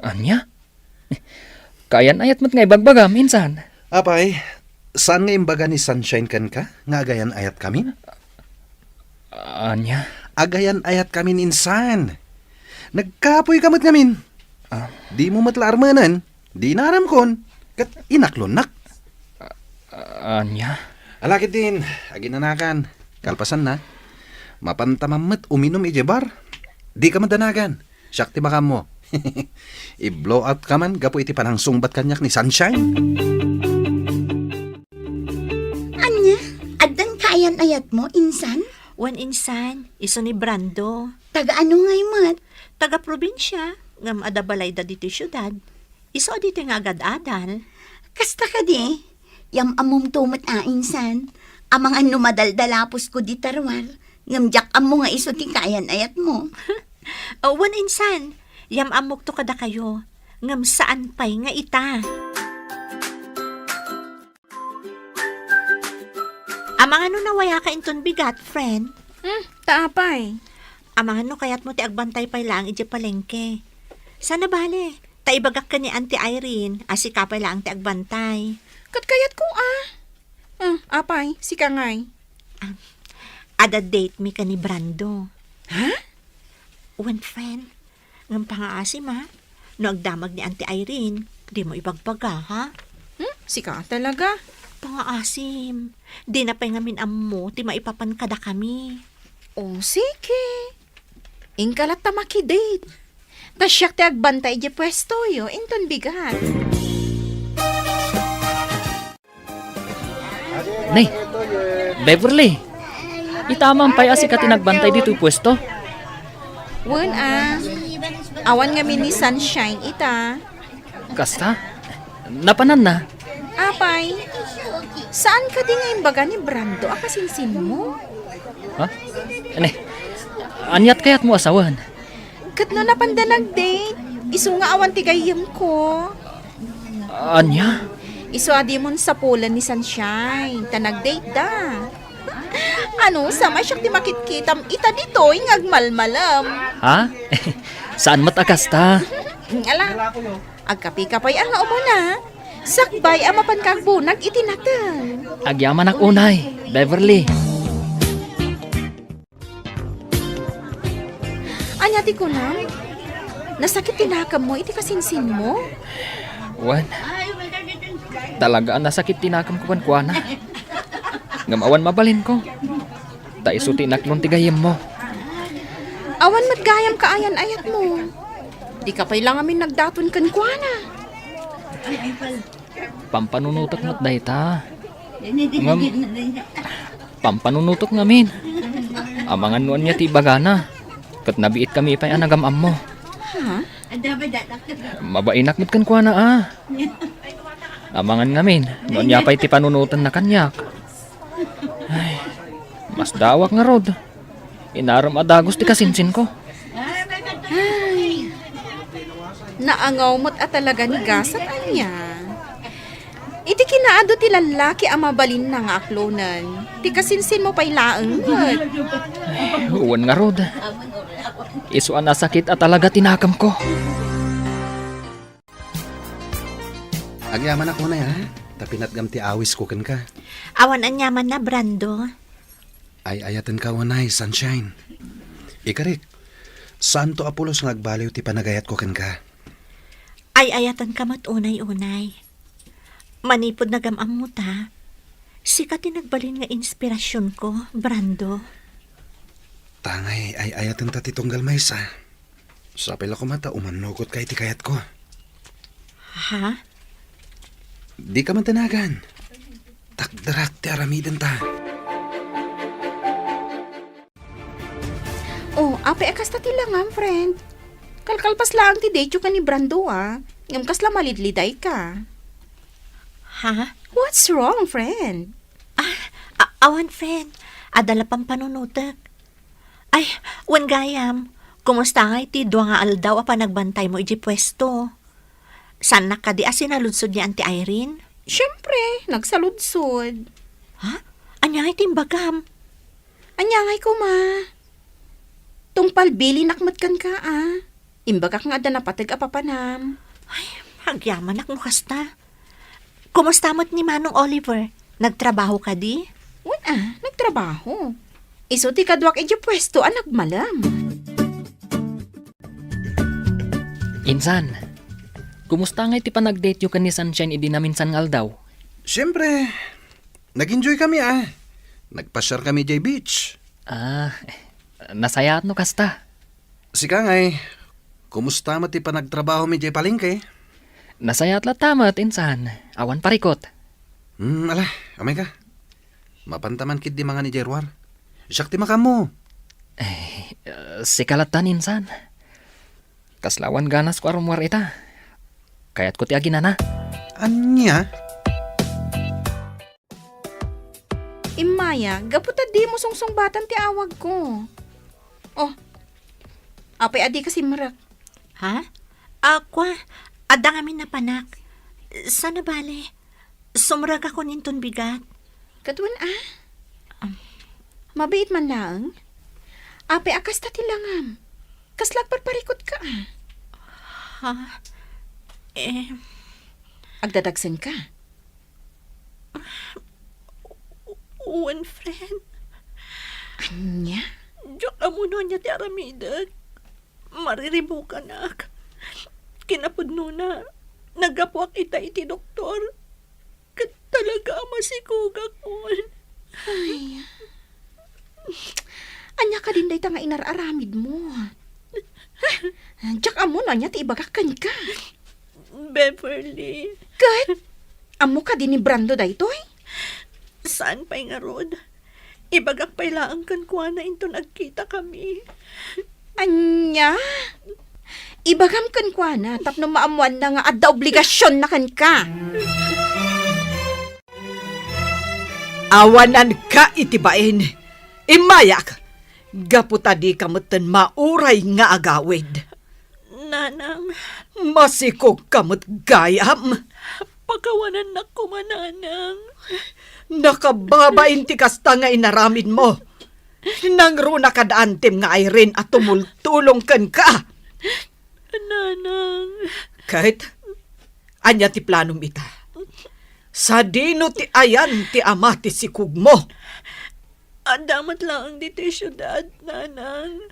Ania? Kaayan-ayat met nga ibagbagam, insan? Apay, saan nga imbaga ni Sunshine kenka nga agayan-ayatkamin? Ania? Agayan-ayatkamin, insan. Nagkapoyka met ngamin. Ah. Dimo met la armenen, di inaramkon, ket inaklonnak. Ah, ania? Ala ketdin, aginanakan. Kalpasanna, mapantam met uminum idiay bar. Dika madanagan. Siak ti makaammo. I-blow out ka man gapu iti panangsungbat kaniak ni Sunshine. Ania? Addan kaayan-ayatmo, insan? Wen, insan, isu ni Brando. Taga ano ngay met? Taga probinsia, ngem adda balayda ditoy siudad. Isu a ditoy nga agad-adal. Kasta kadi? Yam-ammomto met a, insan. Amangan no madaldalaposko dita ruar, ngem diak ammo nga isu ti kaayan-ayatmo. Wen, insan, yam-ammokto kadakayo, ngem saan pay nga ita. Amangan no nawayaka inton bigat, friend? Hmm, ta apay? Amangan no kayatmo ti agbantay pay laeng idiay palengke. Saan a bale, ta ibagak ken ni Auntie Irene a sika pay laeng ti agbantay. Ket kayatko a. Hmm, apay, sika ngay? Ah, adda date mi ken ni Brando. Ha? Wen, friend. Ngem pangaasim, a. No agdamag ni Auntie Irene, dimo ibagbaga, ha? Hmm? Sika talaga? Pangaasim. Dina pay ngamin ammo ti maipapan kadakami. O, sige. Inka latta makidate. Ta siak ti agbantay idiay puestoyo, inton bigat. Ne, Beverly, ita man pay a sika ti nagbantay ditoy puesto? Wen a, awan ngamin ni Sunshine ita. Kasta? Napananna? Apay, saan kadi nga imbaga ni Brando a kasinsinmo? Ha? Ne, aniat kayatmo a sawen? Ket no napanda nag-date, isu nga awan ti gayyemko. Ania? Isu a dimon sapulen ni Sunshine, ta nag-date da. Ano, sa may siak ti makitkitam ita ditoy nga agmalmalem. Ha? Saan met a kasta? Ala, agkape ka pay a nga umuna. Sakbay a mapanka agbunag iti nateng. Agyamanak unay, Beverly. Ania ti kunam? Nasakit ti nakemmo iti kasinsinmo? Wen, talaga a nasakit ti nakemko kenkuana. Ngem awan mabalinko. Ta isu ti inaklon ti gayyemmo. Awan met gayam kaayan-ayatmo. Dika pay la ngamin nagdaton kenkuana. Pampanunotek met dayta. Ngem, pampanunotek ngamin. Amangan no ania ti ibagana. Ket nabiitkami pay a nagam-ammo. Ha? Mabainak met kenkuana a. Amangan ngamin no ania pay ti panunotenna kaniak. Ay, masdaawak ngarud. Inarem a dagus ti kasinsinko. Ay, naangaw met a talaga ni gasat ania. Iti kinaadu ti lallaki a mabalinna nga aklonen, ti kasinsinmo pay laeng met. Wen ngarud, isu a nasakit a talaga ti nakemko. Agyamanak unay, ha? Ta pinatgam ti awisko kenka. Awan aniamanna, Brando. Ay-ayatenka unay, Sunshine. Ikarik, saanto a pulos nga agbaliw ti panagayatko kenka. Ay-ayatenka met unay-unay. Manipud nagam-ammota, sika ti nagbalin nga inspirasionko, Brando. Tangay ay-ayatenta ti tunggal maysa. Sapay la koma ta umannugotka iti kayatko. Ha? Dika man danagan. Takderak ti aramidenta. Oh, apay a kasta ti langam, friend? Kalkalpas laeng ti date-yo ken ni Brando, a. Ngem kasla malidlidayka. Ha? What's wrong, friend? Ah, a-, awan, friend. Adda la pampanunotek. Ay, wen gayam, kumusta ngay ti dua nga aldaw a panagbantaymo idiay puesto? Saannak kadi a sinaludsod ni Auntie Irene? Siempre, nagsaludsod. Ha? Ania ngay ti imbagam? Ania ngay koma? Tungpal bilinak met kenka, a. Imbagak nga adda napateg a papanam. Ay, agyamanak no kasta. Kumusta met ni Manong Oliver? Nagtrabaho kadi? Wen a, nagtrabaho. Isu ti kaduak idiay puesto a nagmalem. Insan, kumusta ngay ti panagdate-yo ken ni Sunshine idi naminsan nga aldaw? Siempre, nag-enjoy kami, a. Nagpasiar kami idiay beach. Ah, nasayaat no kasta. Sika ngay, kumusta met ti panagtrabahomi idiay palengke? Nasayaat latta met, insan. Awan parikut. Hmm, ala, umayka. Mapanta man ketdi mangan idiay ruar. Siak ti makaammo. Eh, sika latta, insan. Kasla awan ganasko a rummuar ita. Kayatko ti aginana. Ania? Immaya, gapu ta dimo sungsungbatan ti awagko. Oh, apay a dika simrek? Ha? A, kua, adda ngamin napanak. Saan a bale? Sumrekakon inton bigat. Ket wen a? Am. Mabiit man laeng? Apay a kasta ti langam? Kasla agparparikutka a? Ha? Eh. Agdadagsenka? Wen, friend. Ania? Diak ammo no ania ti aramidek. Mariribukanak. Kinapudnona, naggapuak ita iti doktor. Ket talaga a masikogakon. Ay. Ania kadin dayta nga inar-aramidmo? Diak ammo no ania ti ibagak kenka. Beverly. Ket? Ammo kadi ni Brando daytoy? Saan pay ngarud? Ibagak pay laeng kenkuana inton agkitakami. Ania? Ibagam kenkuana tapno maammoanna nga adda obligasionna kenka. Awananka iti bain. Immayak, gapu ta dika metten mauray nga agawid. Nanang. Masikogka met gayam. Pakawanannak koma, Nanang. Nakababain ti kasta nga inaramidmo. Nangruna kad antim nga Irene a tumultulong kenka. Nanang. Ket, ania ti planom ita? Sadino ti ayan ti ama ti sikogmo? Adda met laeng ditoy siudad, Nanang.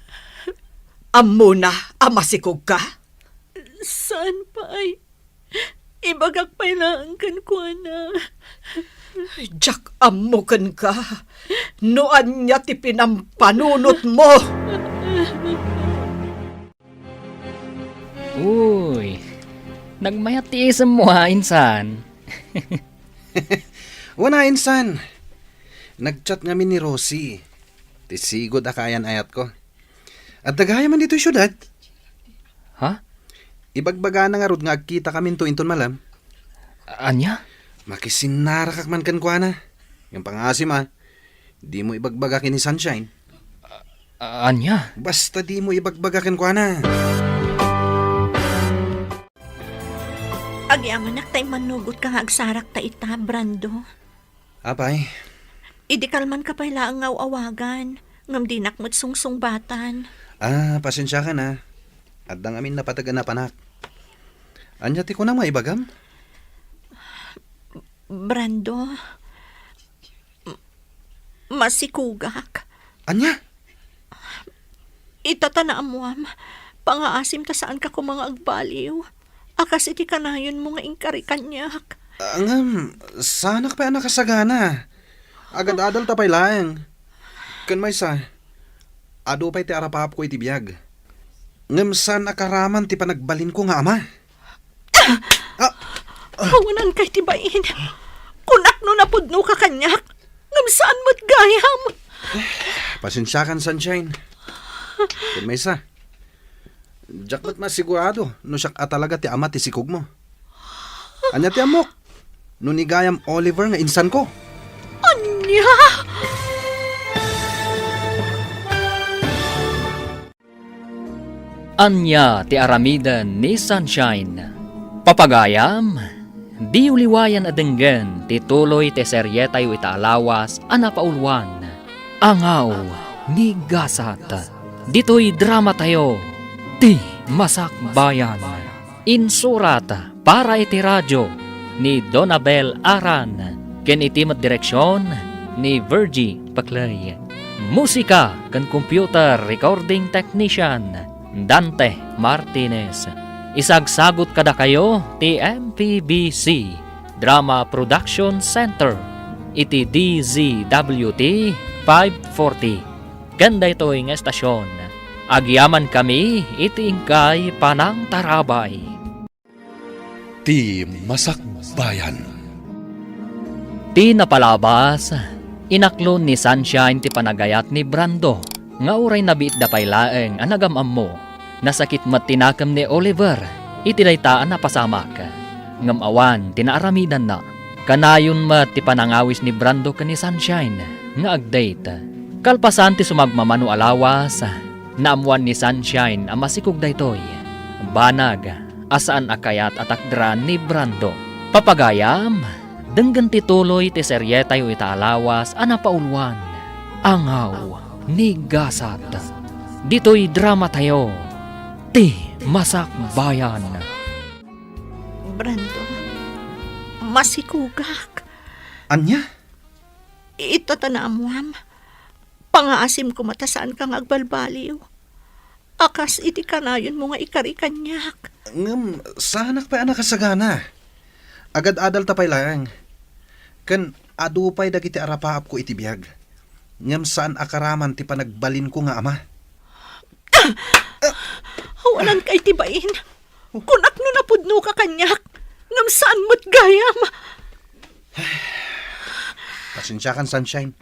Ammona a masikogka? Saan pay. Ibagak pay laeng kenkuana. Diak ammo kenka no ania ti pinampanunotmo. Uy, nagmayat ti isemmo, ha, insan? Wen a, insan. Nag-chat ngamin ni Rosie, ti sigud a kaayan-ayatko. Adda gayamen ditoy siudad. Ha? Ibagbagana ngarud nga agkitakaminto inton malem. Ania? Makisinnarakak man kenkuana. Ngem pangngaasim a, dimo ibagbaga ken ni Sunshine. A-, ania? Basta dimo ibagbaga kenkuana. Agyamanak ta immannugotka nga agsarakta ita, Brando. Apay? Idi kalmanka pay laeng nga aw-awagan, ngem dinak met sungsungbatan. Ah, pasensiakan, ah. Adda ngamin napateg a napanak. Ania ti kunam nga ibagam? Brando, m-, masikugak. Ania? Ita ta naammoam, pangaasim ta saanka koma nga agbaliw. A kas iti kanayonmo nga inkari kaniak. Ah, ngem, saanak pay a nakasagana. Agad-adalta pay laeng. Ken maysa, adu pay ti arapaapko iti biag. Ngem saan a karaman ti panagbalinko nga ama. Ah! Awananka iti bain. Kunak no napudnoka kaniak, ngem saan met gayam. Pasensiakan, Sunshine. Ken maysa, diak met masigurado no siak a talaga ti ama ti sikogmo. Ania ti ammok? No ni gayam Oliver nga insanko? Ania? Ania ti aramiden ni Sunshine? Papagayam, diyo liwayan a denggen ti tuloy ti serietayo ita a lawas a napauluan, Angaw ni Gasat. Ditoy dramatayo, Ti Masakbayan. Insurat para iti radio ni Donabel Aran, ken iti met direksion ni Virgie Paclay. Musika ken computer recording technician, Dante Martinez. Isagsagut kadakayo ti M P B C Drama Production Center iti D Z W T five forty. Ken daytoy nga estasion, agyamankami iti inkay panangtarabay. Ti Masakbayan. Ti napalabas, inaklon ni Sunshine ti panagayat ni Brando nga uray nabiitda pay laeng a nagam-ammo. Nasakit met ti nakem ni Oliver iti dayta a napasamak, ngem awan ti naaramidanna. Kanayon met ti panangawis ni Brando ken ni Sunshine nga ag-date. Kalpasan ti sumagmamano a lawas, naammoan ni Sunshine a masikog daytoy. Banag a saan a kayat a takderan ni Brando. Papagayam, denggen ti tuloy ti serietayo ita a lawas a napauluan, Angaw ni Gasat. Ditoy dramatayo, Ti Masakbayan. Brando, masikogak. Ania? Ita ta naammoam, pangaasim koma ta saanka nga agbalbaliw. A kas iti kanayonmo nga ikari kaniak. Ngem, saanak pay a nakasagana. Agad-adalta pay laeng. Ken adu pay dagiti arapaapko iti biag. Ngem saan a karaman ti panagbalinko nga ama. Awananka iti bain. Kunak no napudnoka kaniak, ngem saan met gayam. Pasensiakan, Sunshine.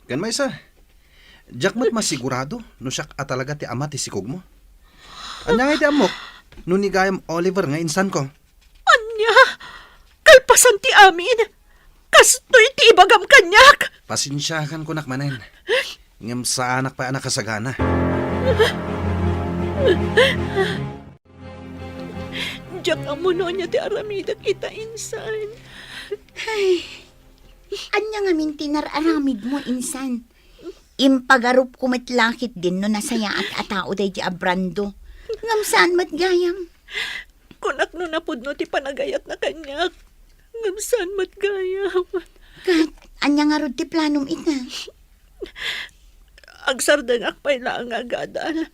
Ken maysa, diak met masigurado no siak a talaga ti ama ti sikogmo. Ania ngay ti ammok no ni gayam Oliver nga insanko? Ania? Kalpasan ti amin, kastoy ti ibagam kaniak? Pasensiakan kunak manen. Ngem saanak pay a nakasagana. Diak ammo no ania ti aramidek ita, insan. Ay, ania ngamin ti nar-aramidmo, insan? Impagarupko met la ketdin no nasayaat a tao daydi a Brando. Ngem saan met gayam. Kunak no napudno ti panagayatna kaniak. Ngem saan met gayam. Ket, ania ngarud ti planom ita? Agsardengak pay laeng nga agadal.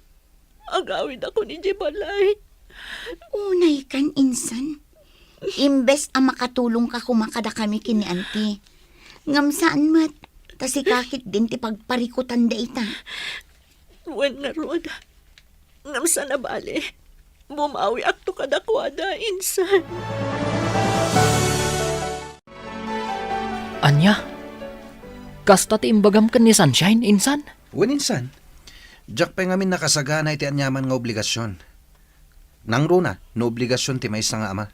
Agawidakon idiay balay. Unaykan, insan. Imbes a makatulongka koma kadakami ken ni Auntie, ngem saan met, ta sika ketdin ti pagparikutan dayta. Wen ngarud, ngem saan a bale, bumawiakto kadakuada, insan. Ania? Kasta ti imbagam ken ni Sunshine, insan? Wen, insan. Diak pay ngamin nakasagana iti aniaman nga obligasion. Nangruna no obligasion ti maysa nga ama.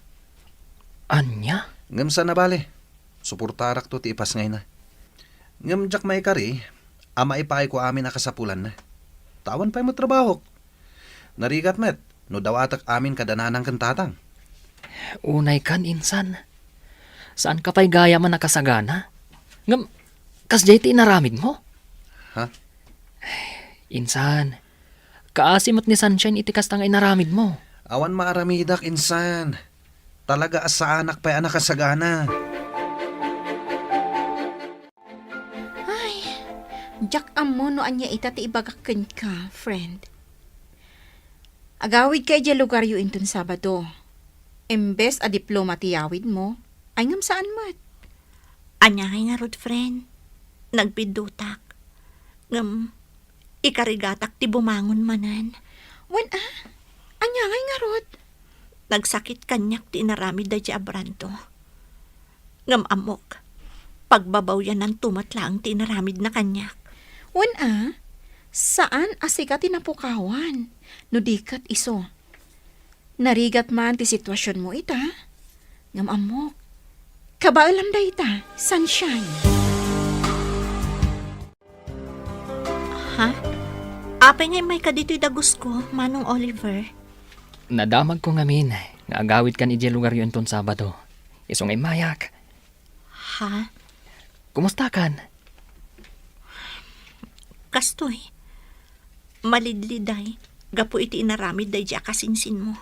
Ania? Ngem saan a bale, suportarakto ti ipasngayna. Ngem diak maikari a maipaayko amin a kasapulanna. Ta awan pay met trabahok. Narigat met no dawatek amin kada nanang ken tatang. Unay kan, insan. Saanka pay gayam a nakasagana? Ngem, kasdiay ti inaramidmo? Ha? Insan, kaasi met ni Sunshine iti kasta nga inaramidmo. Awan maaramidak, insan. Talaga a saanak pay a nakasagana. Ay, diak ammo no ania ita ti ibagak kenka, friend. Agawidka idiay lugaryo inton Sabado. Imbes a diploma ti yawidmo, ay ngem saan met. Ania ngay ngarud, friend? Nagbiddutak. Ngem, ikarigatak ti bumangon manen. Wen a? Ania ngay ngarud? Nagsakit kaniak ti inaramid daydiay a Brando. Ngem ammok, pagbabawyananto met laeng ti inaramidna kaniak. Wen a, saan a sika ti napukawan, no di ket isu. Narigat man ti situasionmo ita, ngem ammok, kabaelam dayta, Sunshine. Ha? Apay nga immayka ditoy dagusko, Manong Oliver? Nadamagko ngamin nga agawidkan idiay lugaryo inton Sabado. Isu nga immayak. Ha? Kumustakan? Kastoy, malidliday gapu iti inaramid daydiay a kasinsinmo.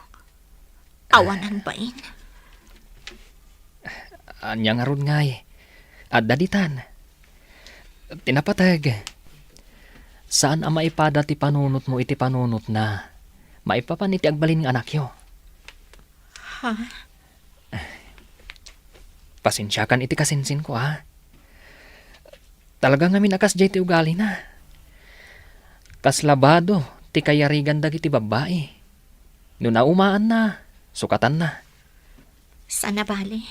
Awanan bain. Ania ngarud ngay? Adda ditan. Ti napateg, saan a maipada ti panunotmo iti panunotna maipapan iti agbalin nga anakyo. Ha? Pasensiakan iti kasinsinko, a. Talaga ngamin a kasdiay ti ugalina. Kas labado ti kayarigan dagiti babbai. No naumaanna, sukatanna. Saan a bale.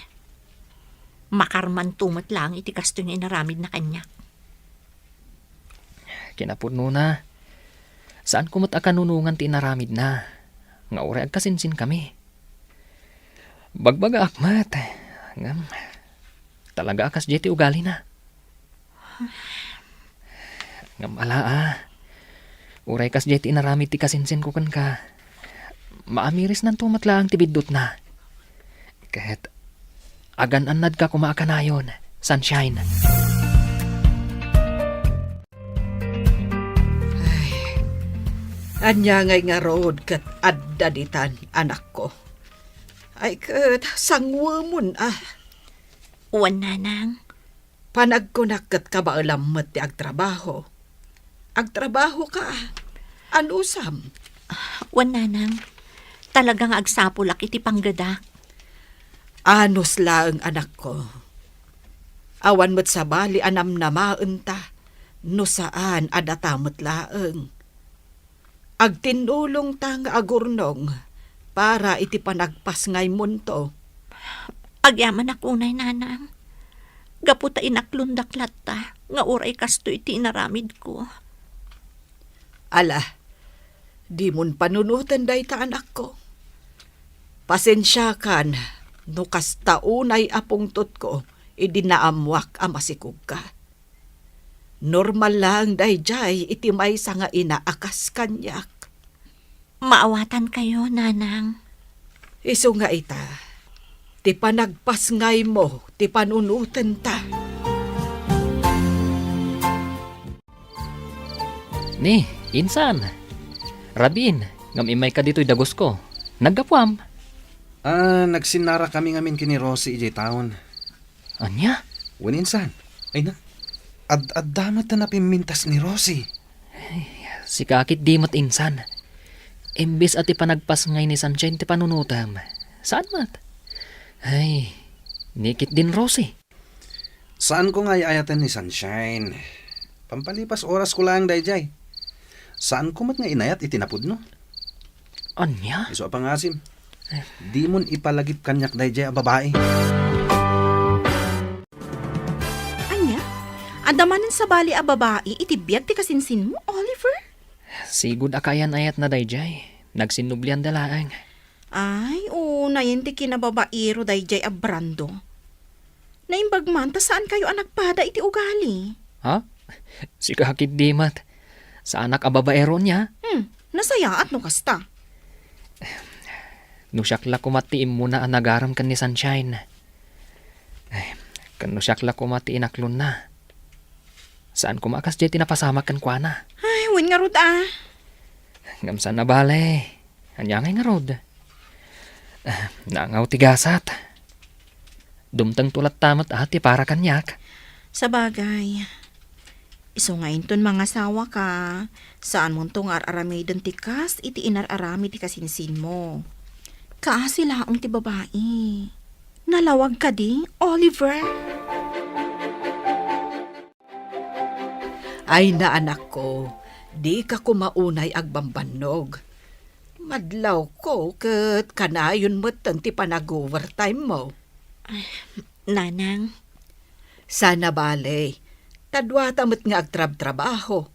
Makarmanto met laeng iti kastoy nga inaramidna kaniak. Kinapudnona, saanko met a kanunongan ti inaramidna, nga uray agkasinsinkami. Bagbagaak met, ngem talaga a kasdiay ti ugalina. Ngem ala a, uray kasdiay ti inaramid ti kasinsinko kenka, maamirisnanto met laeng ti biddutna. Ket agan-annadka koma a kanayon, Sunshine. Ay, ania ngay ngarud ket adda ditan, anakko? Ay ket, sanguemon a. Wen, nanang. Panagkunak ket kabaelam met ti agtrabaho. Agtrabahoka. Anusam? Wen, nanang. Talaga nga agsapulak iti panggedak. Anus laeng, anakko. Awan met sabali a namnamaenta no saan a data met laeng. Agtinnulongta nga agurnong para iti panagpasngaymonto. Agyamanak unay, nanang. Gapu ta inaklondak latta nga uray kastoy ti inaramidko. Ala, dimon panunoten dayta, anakko. Pasensiakan no kasta unay a pungtotko idi naammoak a masikogka. Normal laeng daydiay iti maysa nga ina a kas kaniak. Maawatankayo, nanang. Isu nga ita, ti panagpasngaymo ti panunotenta. Ni, insan. Rabiin, ngem immayka ditoy dagusko. Naggapuam? Ah, nagsinnarakami ngamin ken ni Rosie idiay town. Ania? Wen, insan. Ay na, ad-adda met ta napimmintas ni Rosie. Ay, sika ketdi met, insan. Imbes a ti panagpasngay ni Sunshine ti panunotem, saan met? Ay, ni ketdin Rosie. Saanko nga ay-ayaten ni Sunshine. Pampalipas orasko laeng daydiay. Saanko met nga inayat iti napudno. Ania? Isu a pangasim. Dimon ipalagip kaniak daydiay a babai. Ania? Adda manen sabali a babai iti biag ti kasinsinmo, Oliver? Sigud a kaayan-ayatna daydiay. Nagsinnublianda laeng. Ay, unayen ti kinababairo daydiay a Brando. Naimbag man ta saankayo a nagpada iti ugali. Ha? Sika ketdi met. Saanak a babaero nia? Hmm, nasayaat no kasta. No siak la koma ti immuna a nagarem ken ni Sunshine. Ay, ken no siak la koma ti inaklonna. Saan koma a kasdiay ti napasamak kenkuana. Ay, wen ngarud a. Ngem saan a bale. Ania ngay ngarud? Ah, nangaw ti gasat. Dumtengto latta met a ti para kaniak. Sabagay. Isu nga inton mangasawaka, saanmonto nga ar-aramiden ti kas iti inar-aramid ti kasinsinmo. Kaasi laeng ti babai. Nalawag kadi, Oliver? Ay, naanakko, dika koma unay agbambannog. Madlawko ket kanayon metten ti panag-overtime mo. Ay, Nanang. Saan a bale, ta duata met nga agtrabtrabaho.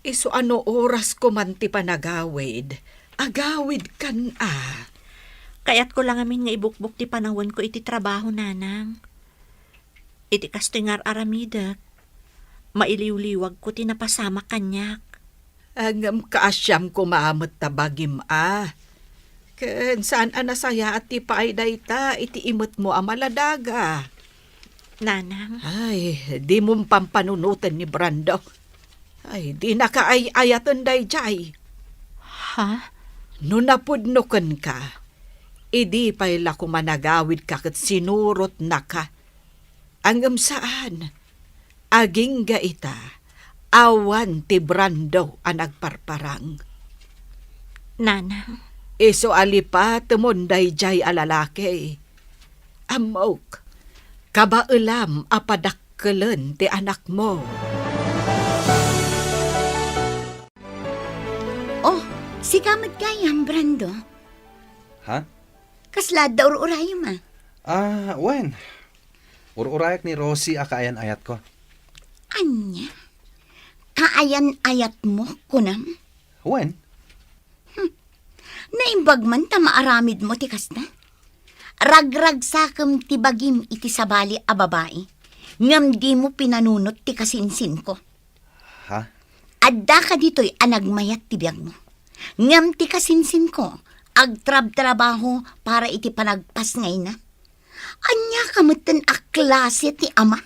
Isu a no oras ko man ti panagawid, agawidkan a. Kayatko la ngamin nga ibukbok ti panawenko iti trabaho, Nanang. Iti kastoy nga ar-aramidek, mailiwliwagko ti napasamak kaniak. Ngem kaasiam koma met ta bagim a. Ken saan a nasayaat ti paay dayta iti imetmo a maladaga. Nanang. Ay, dimon pampanunoten ni Brando. Ay, dinaka ay-ayaten daydiay. Ha? No napudno kenka, idi pay la koma nagawidka ket sinurotnaka. Ngem saan. Agingga ita, awan ti Brando a nagparparang. Nanang. Isu a lipatemon daydiay a lalaki. Ammok, kabaelam a padakkelen ti anakmo. Oh, sika met gayam, Brando. Ha? Kasla adda ur-urayem a? Ah, wen. Ur-urayak ni Rosie a kaayan-ayatko. Ania? Kaayan-ayatmo, kunam? Wen. Hmm. Naimbag man ta maaramidmo ti kasta? Ragragsakem ti bagim iti sabali a babai, ngem dimo pinanunot ti kasinsinko. Ha? Addaka ditoy a nagmayat ti biagmo. Ngem ti kasinsinko, agtrabtrabaho para iti panagpasngayna. Ania ka metten a klase ti ama?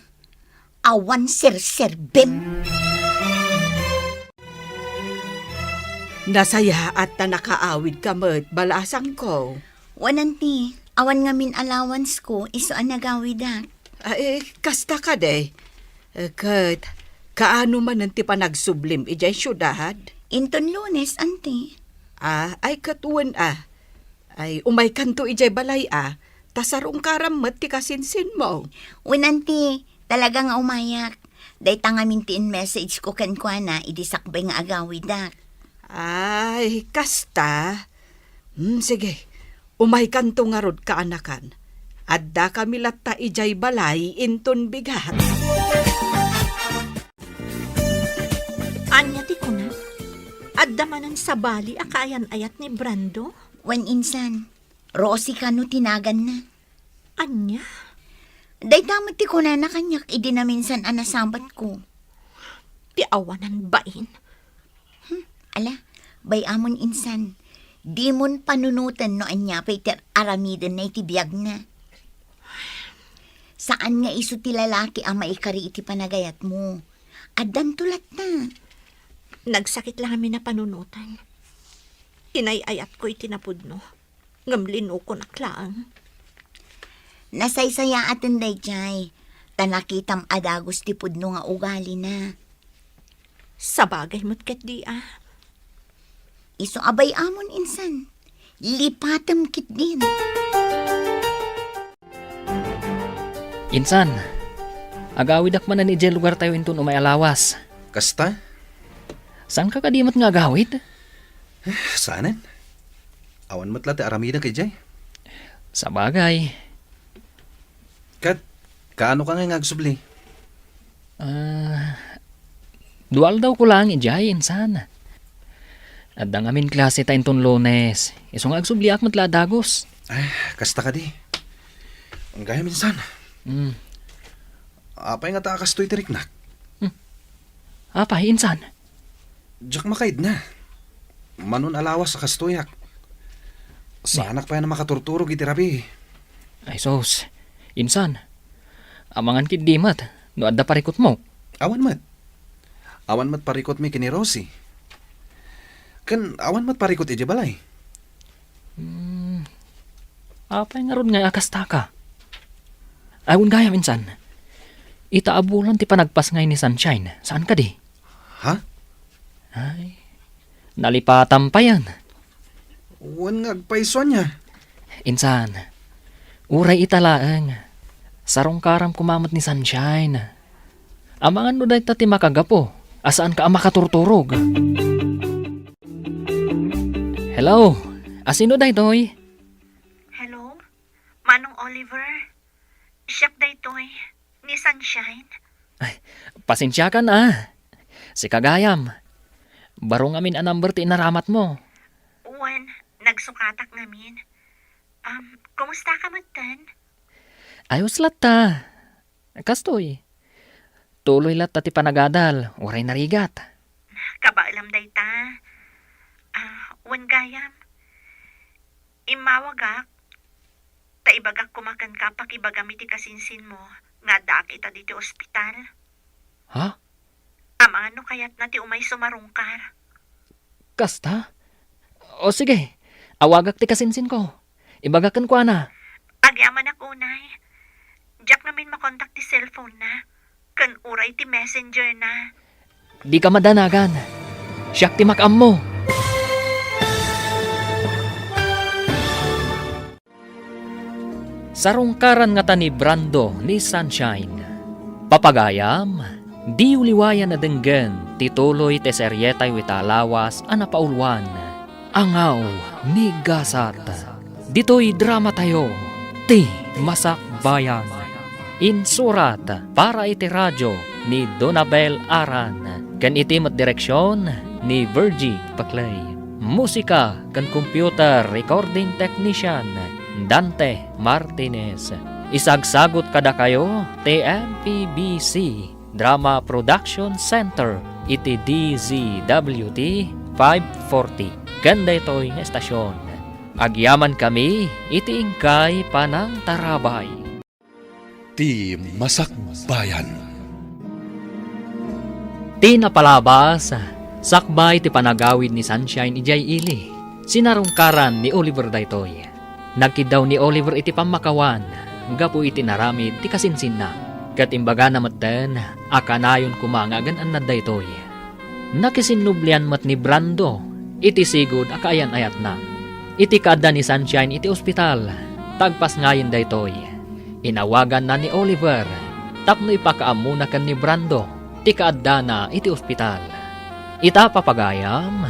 Awan serserbim. Nasayaat ta nakaawidka met, balasangko. Wen, auntie, awan ngamin allowance ko, isu a nagawidak. Ay, kasta kadi. Eh, ket, kaano manen ti panagsublim idiay siudad? Inton Lunes, auntie. Ah, ay, ket wen a. Ay, umaykanto idiay balay a, ta sarungkaram met ti kasinsinmo. Wen, auntie, talaga nga umayak. Dayta ngamin ti in-message ko kenkuana idi sakbay nga agawidak. Ay, kasta? Hmm, sige. Umaykanto ngarud, kaanakan. Addakami latta idiay balay inton bigat. Ania ti kuna? Adda manen sabali a kaayan-ayat ni Brando? Wen, insan. Rosie kano ti naganna. Ania? Dayta met ti kunana kaniak idi naminsan a nasabatko. Ti awanan bain. Hmm, ala, bay-amon insan. Dimon panunoten no ania pay ti ar-aramidenna iti biagna. Saan nga isu ti lalaki a maikari iti panagayatmo. Addanto latta. Nagsakit la ngamin a panunoten. Inay-ayatko iti napudno. Ngem linukonak laeng. Nasaysayaaten daydiay, ta nakitam a dagus ti pudno nga ugalina. Sabagay met ketdi a. Isu a bay-amon insan, lipatem ketdin. Insan, agawidak manen idiay lugartayo inton umay a lawas. Kasta? Saanka kadi met nga agawid? Eh, saanen. Awan met la ti aramidek idiay. Sabagay. Ket, kaano ka ngay nga agsubli? Ah, dua aldawko laeng idiay, insan. Adda ngamin klase ta inton Lunes. Isu nga agsubliak met la a dagus. Ay, kasta kadi. Gayam, insan. Hmm. Apay ngata a kastoy ti riknak? Hmm. Apay, insan? Diak makaidna. Manon a lawas a kastoyak. Saanak pay a makaturturog iti rabii. Ay sus, insan, amangan ketdi met no adda parikutmo. Awan met. Awan met parikutmi ken ni Rosie. Ken awan met parikut idiay balay. Hmm, apay ngarud ngay a kastaka? Ay, wen gayam, insan. Ita a bulan ti panagpasngay ni Sunshine, saan kadi? Ha? Ay, nalipatam payen. Wen nga agpayso ania? Insan, uray ita laeng. Sarungkaram koma met ni Sunshine. Amangan no dayta ti makagapu a saanka a makaturturog. Hello, asino daytoy? Hello, Manong Oliver. Siak daytoy, ni Sunshine. Ay, pasensiakan a. Sika gayam. Baro ngamin a number ti inaramatmo. Wen, nagsukatak ngamin. Um, kumusta ka metten? Ayos latta. Kastoy. Tuloy latta ti panagadal, uray narigat. Kabaelam dayta. Ah, wen gayam. Immawagak, ta ibagak koma kenka pakibagam iti kasinsinmo nga addaak ita ditoy ospital. Ha? Amangan no kayatna ti umay sumarungkar. Kasta? O sige, awagak ti kasinsinko. Ibagak kenkuana. Agyamanak unay. Diak ngamin makontak ti cellphone na, ken uray ti messenger na. Dika madanagan. Siak ti makaammo. Sarungkaran ngata ni Brando ni Sunshine. Papagayam, diyo liwayan a denggen ti tuloy ti serietayo ita a lawas a napauluan, Angaw ni Gasat. Ditoy dramatayo, Ti Masakbayan. Insurat para iti radio ni Donabel Aran, ken iti met direksion ni Virgie Paclay. Musika ken computer recording technician, Dante Martinez. Isagsagut kadakayo ti M P B C Drama Production Center iti D Z W T five forty. Ken daytoy nga estasion, agyamankami iti inkay panangtarabay. Ti Masakbayan. Ti napalabas, sakbay ti panagawid ni Sunshine idiay ili, sinarungkaran ni Oliver daytoy. Nagkiddaw ni Oliver iti pammakawan gapu iti naramid ti kasinsinna, ket imbagana metten a kanayon koma nga agan-annad daytoy. Nakisinnublian met ni Brando iti sigud a kaayan-ayatna. Iti kaadda ni Sunshine iti ospital, ta agpasngayen daytoy, inawaganna ni Oliver tapno ipakaammona ken ni Brando ti kaaddana iti ospital. Ita, papagayam,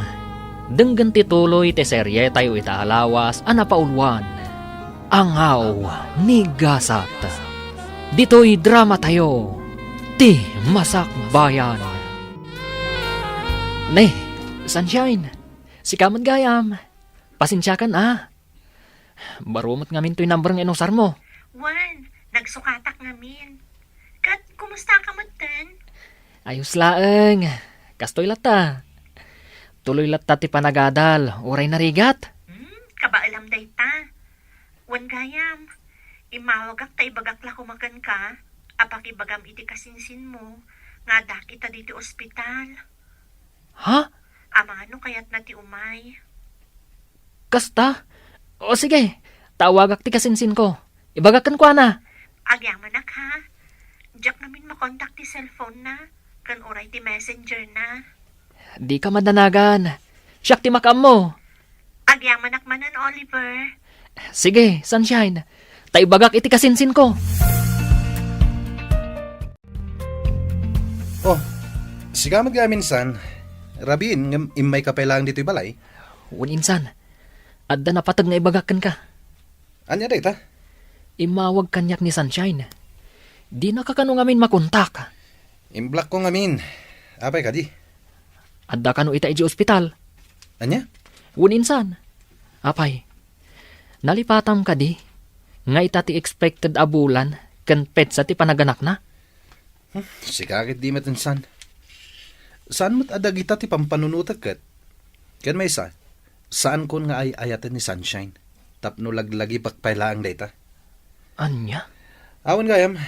denggen ti tuloy ti serietayo ita a lawas a napauluan, Angaw ni Gasat. Ditoy dramatayo, Ti Masakbayan. Ne, Sunshine, sika met gayam. Pasensiakan a. Baro met ngamin toy number nga inusarmo. Wen, nagsukatak ngamin. Ket kumusta ka metten? Ayos laeng. Kastoy latta. Tuloy latta ti panagadal, uray narigat. Hmm, kabaelam dayta. Wen gayam, immawagak ta ibagak la koma kenka a pakibagam iti kasinsinmo nga addaak ita ditoy ospital. Ha? Amangan no kayatna ti umay. Kasta? O sige, ta awagak ti kasinsinko. Ibagak kenkuana. Agyamanak, ha? Diak ngamin makontak ti cellphone na, ken uray ti messenger na. Dika madanagan. Siak ti makaammo. Agyamanak manen, Oliver. Sige, Sunshine. Ta ibagak iti kasinsinko. Oh, sika met gayam, insan. Rabiin ngem immayka pay laeng ditoy balay? Wen, insan. Adda napateg nga ibagak kenka. Ania dayta? Immawag kaniak ni Sunshine. Dinaka kano ngamin makontak. Imblockko ngamin. Apay kadi? Adda kano ita idiay ospital. Ania? Wen, insan. Apay, nalipatam kadi nga ita ti expected a bulan ken petsa ti panaganakna? Hmm, sika ket di met, insan. Saan met a dagita ti pampanunotek ket? Ken maysa, saankon nga ay-ayaten ni Sunshine. tapno laglagipek pay laeng dayta. Ania? Awan gayam,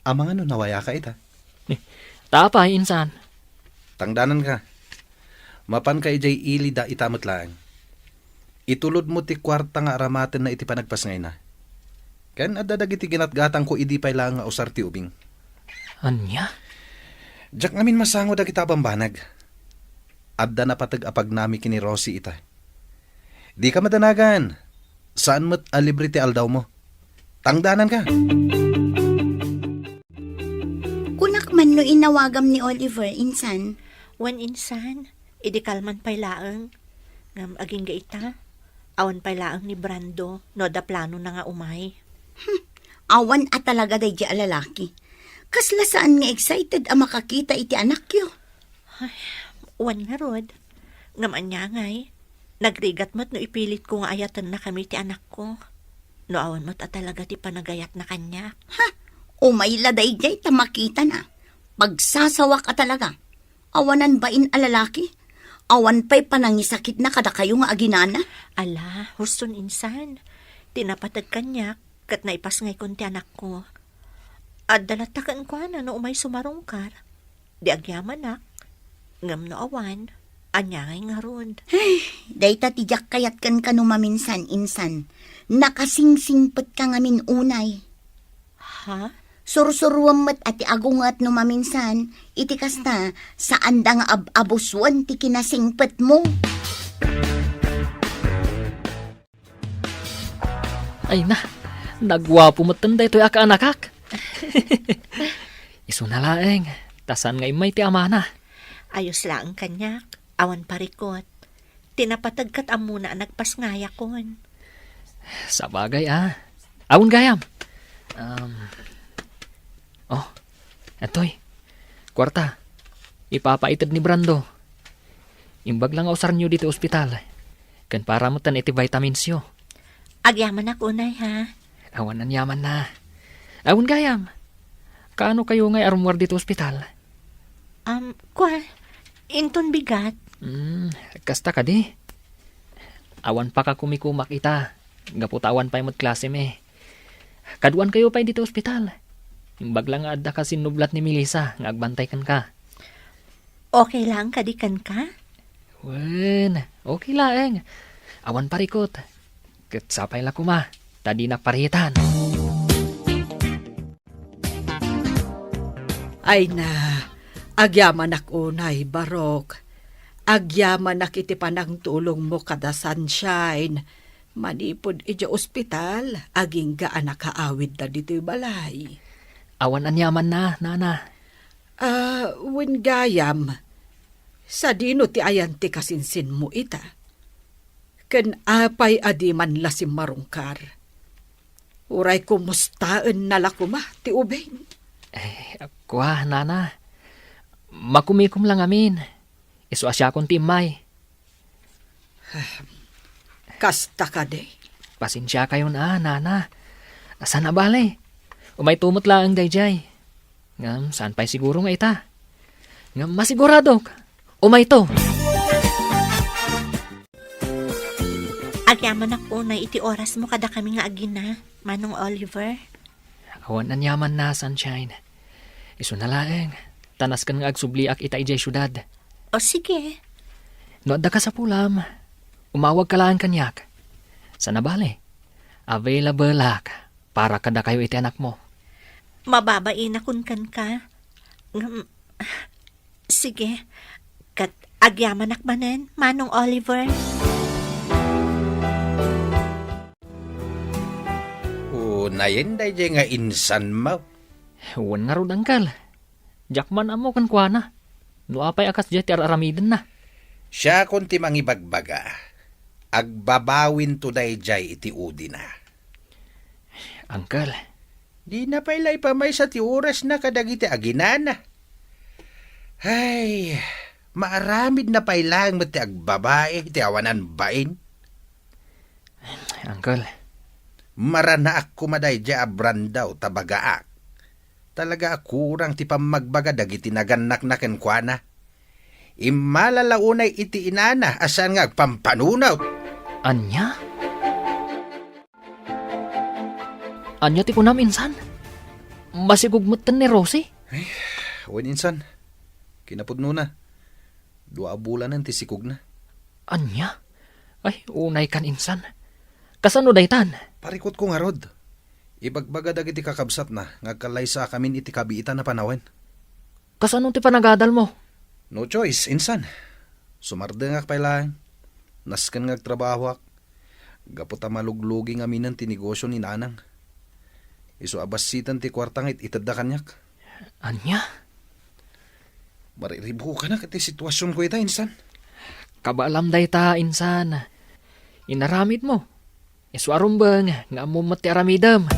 amangan no nawayaka ita. Eh, ta apay, insan? Tangdananka. Mapanka idiay ili da ita met laeng. Itulodmo ti kuarta nga aramatenna iti panagpasngayna. Ken adda dagiti ginatgatangko idi pay laeng nga usar ti ubing. Ania? Diak ngamin masango dagita a bambanag. Adda napateg a pagnami ken ni Rosie ita. Dika madanagan. Saan met a libre ti aldawmo. Tangdananka. Kunak man no inawagam ni Oliver, insan. Wen, insan, idi kalman pay laeng. Ngem agingga ita, awan pay laeng ni Brando no adda planona nga umay. Hmm, awan a talaga daydi a lalaki. Kasla saan nga excited a makakita iti anakyo. Ay, wen ngarud. Ngem ania ngay, nagrigat met no ipilitko nga ayatennakami ti anakko. No awan met a talaga ti panagayatna kaniak. Ha? Umay la daydiay ta makitana. Pagsasawak a talaga. Awanan bain a lalaki. Awan pay panangisakitna kadakayo nga aginana. Ala, huston insan. Ti napateg kaniak, ket naipasngaykon ti anakko. Adda latta kenkuana no umay sumarungkar. Di agyamanak, ngem no awan, ania ngay ngarud? Ay, dayta ti diak kayat kenka no maminsan, insan. Nakasingsingpetka ngamin unay. Ha? Sursuruem met a ti agunget no maminsan, iti kasta, saanda nga ab-abusuen ti kinasingpetmo. Ay na, naguapo metten daytoy a kaanakak. Isuna laeng, ta saan nga immay ti amana. Ayos laeng kaniak, awan parikot. Ti napateg ket ammona a nagpasngayakon. Sabagay a. Awan gayam. Um, oh, atoy. Kuarta. Ipapaited ni Brando. Imbag la nga usarnyo ditoy ospital. Ken para metten iti vitaminsyo. Agyamanak unay, ha? Awan aniamanna. Awan gayam. Kaano kayo ngay a rummuar ditoy ospital? Um, kua, inton bigat. Hmm, kasta kadi. Awan pakakumikumak ita. Gapu ta awan pay met klasemi. Kaduan kayo pay ditoy ospital. Imbag la nga adda ka sinnublat ni Melissa nga agbantay kenka. Okay laeng kadi kenka? Wen, okay laeng. Awan parikot. Ket sapay la koma, ta dinak paritan. Ay na, agyamanak unay, Barok. Agyamanak iti panangtulongmo kada Sunshine. Manipud idiay ospital, agingga a nakaawidda ditoy balay. Awan aniamanna, nana. Ah, wen gayam, sadino ti ayan ti kasinsinmo ita? Ken apay a di man la simmarungkar? Uray kumustaenna la koma ti ubing? Eh, kua, nana. Makumikom la ngamin. Isu a siakon ti immay. Kasta kadi. Pasensiakayon a, nana. Saan a bale. Umayto met laeng daydiay. Ngem saan pay siguro nga ita. Ngem masiguradok, umayto. Agyamanak unay iti orasmo kadakami nga agina, Manong Oliver. Awan aniamanna, Sunshine. Isuna laeng, ta nasken nga agsubliak ita idiay siudad. O, sige. No adda kasapulam, umawagka laeng kaniak. Saan a bale, available-ak para kadakayo iti anakmo. Mababainakon kenka. Ngem, sige. Ket agyamanak manen, Manong Oliver. Unayen daydiay nga insanmo. Wen ngarud, Uncle. Diak man ammo kenkuana no apay a kasdiay ti ar-aramidenna. Siakon ti mangibagbaga. Agbabawinto daydiay iti udina. Uncle. Dina pay la ipamaysa ti orasna kadagiti aginana. Ay, maaramidna pay laeng met ti agbabai iti awanan bain. Uncle. Maranaak koma daydiay a Brando ta bagaak. Talaga a kurang ti pammagbaga dagiti nagannakna kenkuana. Immala la unay iti inana a saan nga agpampanunot. Ania? Ania ti kunam, insan? Masikog metten ni Rosie? Ay, wen, insan. Kinapudnona. Dua a bulanen ti sikogna. Ania? Ay, unay kan, insan. Kasano daytan? Parikutko ngarud. Ibagbaga dagiti kakabsatna nga agkallaysakamin iti kabiitan a panawen. Kasano ti panagadalmo? No choice, insan. Sumardengak pay laeng. Nasken nga agtrabahoak. Gapu ta maluglugi ngaminen ti negosio ni Nanang. Isu a bassiten ti kuarta nga it-itedda kaniak. Ania? Mariribukanak iti situasionko ita, insan. Kabaelam dayta, insan. Inaramidmo. Isu a rumbeng nga ammom met ti aramidem.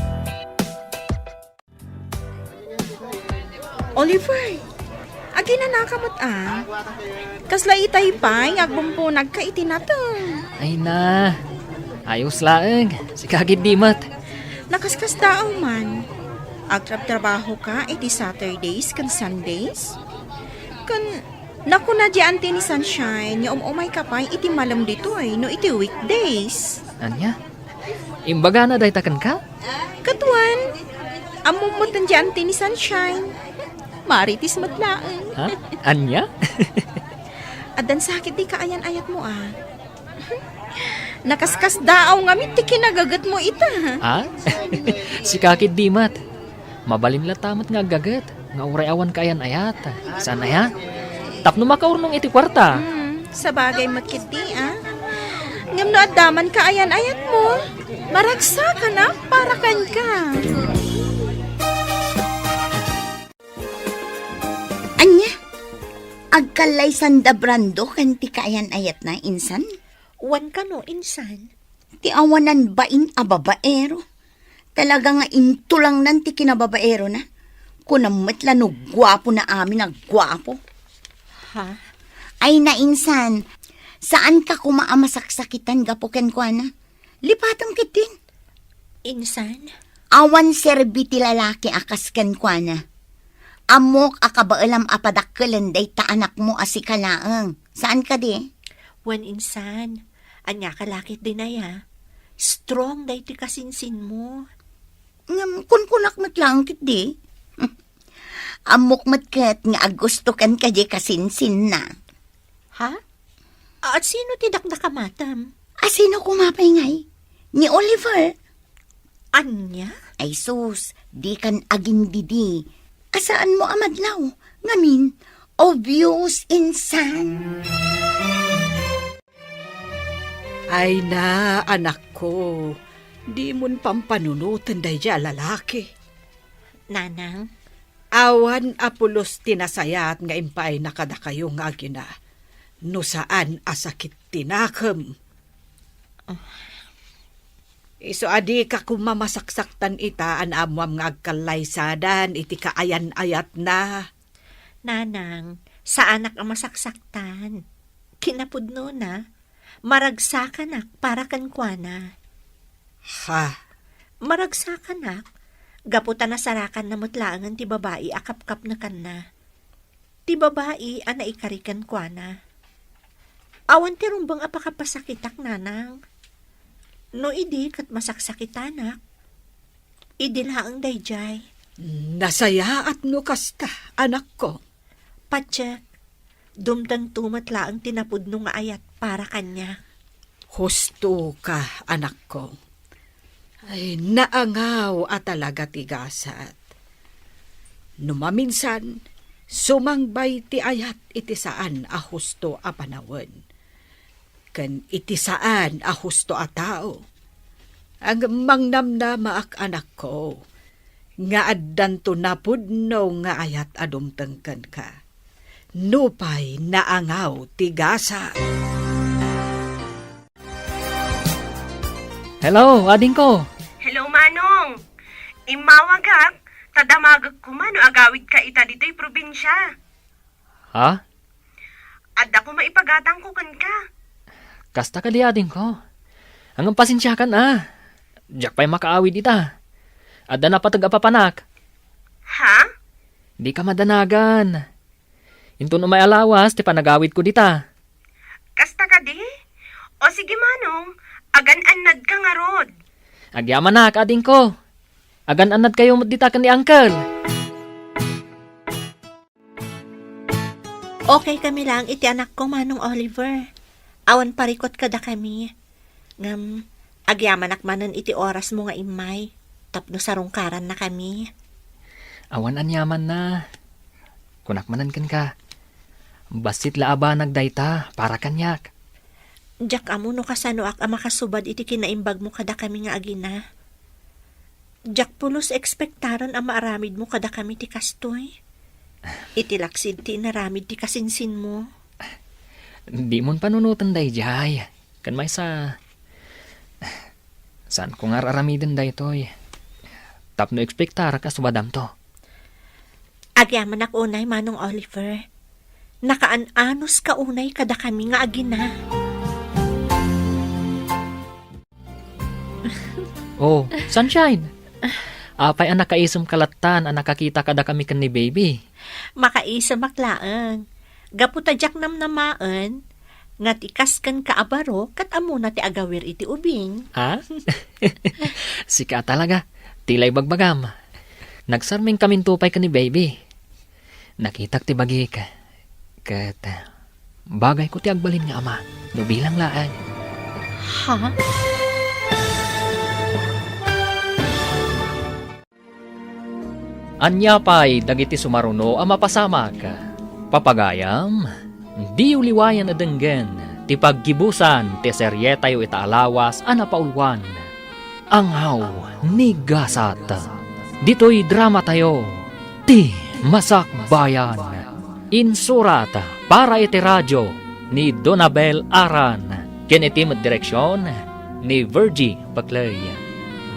Oliver, aginanaka met a. Kasla itay pay nga agbumpunagka iti nateng. Ay na, ayos laeng. Sika ketdi met. Nakaskasdaaw man. Agtrabtrabahoka iti Saturdays ken Sundays? Ken nakuna di anti ni Sunshine nga um-umayka pay iti malem ditoy no iti weekdays. Ania? Imbagana dayta kenka? Kaduan, ammom met ti anti ni Sunshine. Marites met laeng. Ha? Ania? Addan sakit ti kaayan-ayatmo a. Nakaskasdaaw ngamin ti kinagagetmo ita. Ha? Sika ketdi met. Mabalin latta met nga aggaget nga uray awan kaayan-ayat. Saan aya? Tapno makaurnong iti kuarta. Hmm, sabagay met ketdi a. Ngem no adda man kaayan-ayatmo, maragsakanak para kenka. Ania? Agkallaysanda Brando ken ti kaayan-ayatna, insan? Wen kano, insan? Ti awanan bain a babaero. Talaga nga intulangnan ti kinababaerona. Kunam met la no guapo na amin a guapo. Ha? Ay, nainsan, saanka koma a masaksakitan gapu kenkuana. Lipatem ketdin. Insan? Awan serbi ti lalaki a kas kenkuana. Ammok a kabaelam a padakkelen dayta anakmo a sika laeng. Saan kadi? Wen, insan. Ania ka la ketdin aya? Strong daytoy kasinsinmo. Ngem kunkunak met laeng ketdi. Ammok met ket nga agustokan kadi kasinsinna. Ha? At sino ti dakdakamatem? A sino koma pay ngay? Ni Oliver? Ania? Ay sus, dikan agindidi. A saanmo a madlaw? Ngamin, obvious, insan. Ay na, anakko, dimon pampanunoten daydiay a lalaki. Nanang? Awan a pulos ti nasayaat nga impaayna kadakayo nga agina, no saan a sakit ti nakem. Isu a dika koma masaksaktan ita a naammoam nga agkallaysadan iti kaayan-ayatna. Nanang, saanak a masaksaktan. Kinapudnona, maragsakanak para kenkuana. Ha? Maragsakanak, gapu ta nasarakanna met laengen ti babai a kapkapnekanna. Ti babai a naikari kenkuana. Awan ti rumbeng a pakapasakitak, nanang. No idi ket masaksakitanak, idi laeng daydiay. Nasayaat no kasta, anakko. Patiek, dumtengto met laeng ti napudno nga ayat para kaniak. Husto ka, anakko. Ay, naangaw a talaga ti gasat. No maminsan, sumangbay ti ayat iti saan a husto a panawen, ken iti saan a husto a tao. Ngem mangnamnamaak, anakko, nga addanto napudno nga ayat a dumteng kenka, nupay naangaw ti gasat. Hello, adingko. Hello, Manong. Immawagak, ta damagek koma no agawidka ita ditoy probinsia. Ha? Adda koma ipagatangko kenka. Kasta kadi, adingko. Ngem pasensiakan a. Diak pay makaawid ita. Adda napateg a papanak. Ha? Dika madanagan. Inton umay a lawas ti panagawidko dita. Kasta kadi? O sige, Manong, agan-annadka ngarud. Agyamanak, adingko. Agan-annadkayo met dita ken ni Uncle. Okay kami laeng iti anakko, Manong Oliver. Awan parikot kadakami. Ngem, agyamanak manen iti orasmo nga immay, tapno sarungkarannakami. Awan aniamanna. Kunak manen kenka, bassit la a banag dayta para kaniak. Diak ammo no kasanoak a makasubad iti kinaimbagmo kadakami nga agina. Diak pulos ekspektaren a maaramidmo kadakami ti kastoy. Iti laksid ti inaramid ti kasinsinmo. Dimon panunoten daydiay. Ken maysa, saanko nga ar-aramiden daytoy tapno ekspektarak a subadamto. Agyamanak unay, Manong Oliver. Nakaan-anuska unay kadakami nga agina. Oh, Sunshine! Apay a nakaisem ka lattan a nakakita kadakami ken ni Baby? Makaisemak laeng. Gapu ta diak namnamaen nga ti kas kenka a baro ket ammona ti agawir iti ubing. Ha? Sika talaga. Ti la ibagbagam. Nagsarmingkaminto pay ken ni Baby. Nakitak ti bagik, ket bagayko ti agbalin nga ama, no bilang laeng. Ha? Ania pay dagiti sumaruno a mapasamak? Papagayam, diyo liwayan a denggen ti paggibusan ti serietayo ita a lawas a napaulwan. Angaw ni Gasat. Ditoy dramatayo, Ti Masakbayan. Insurat para iti radio ni Donabel Aran, ken iti met direksion ni Virgie Paclay.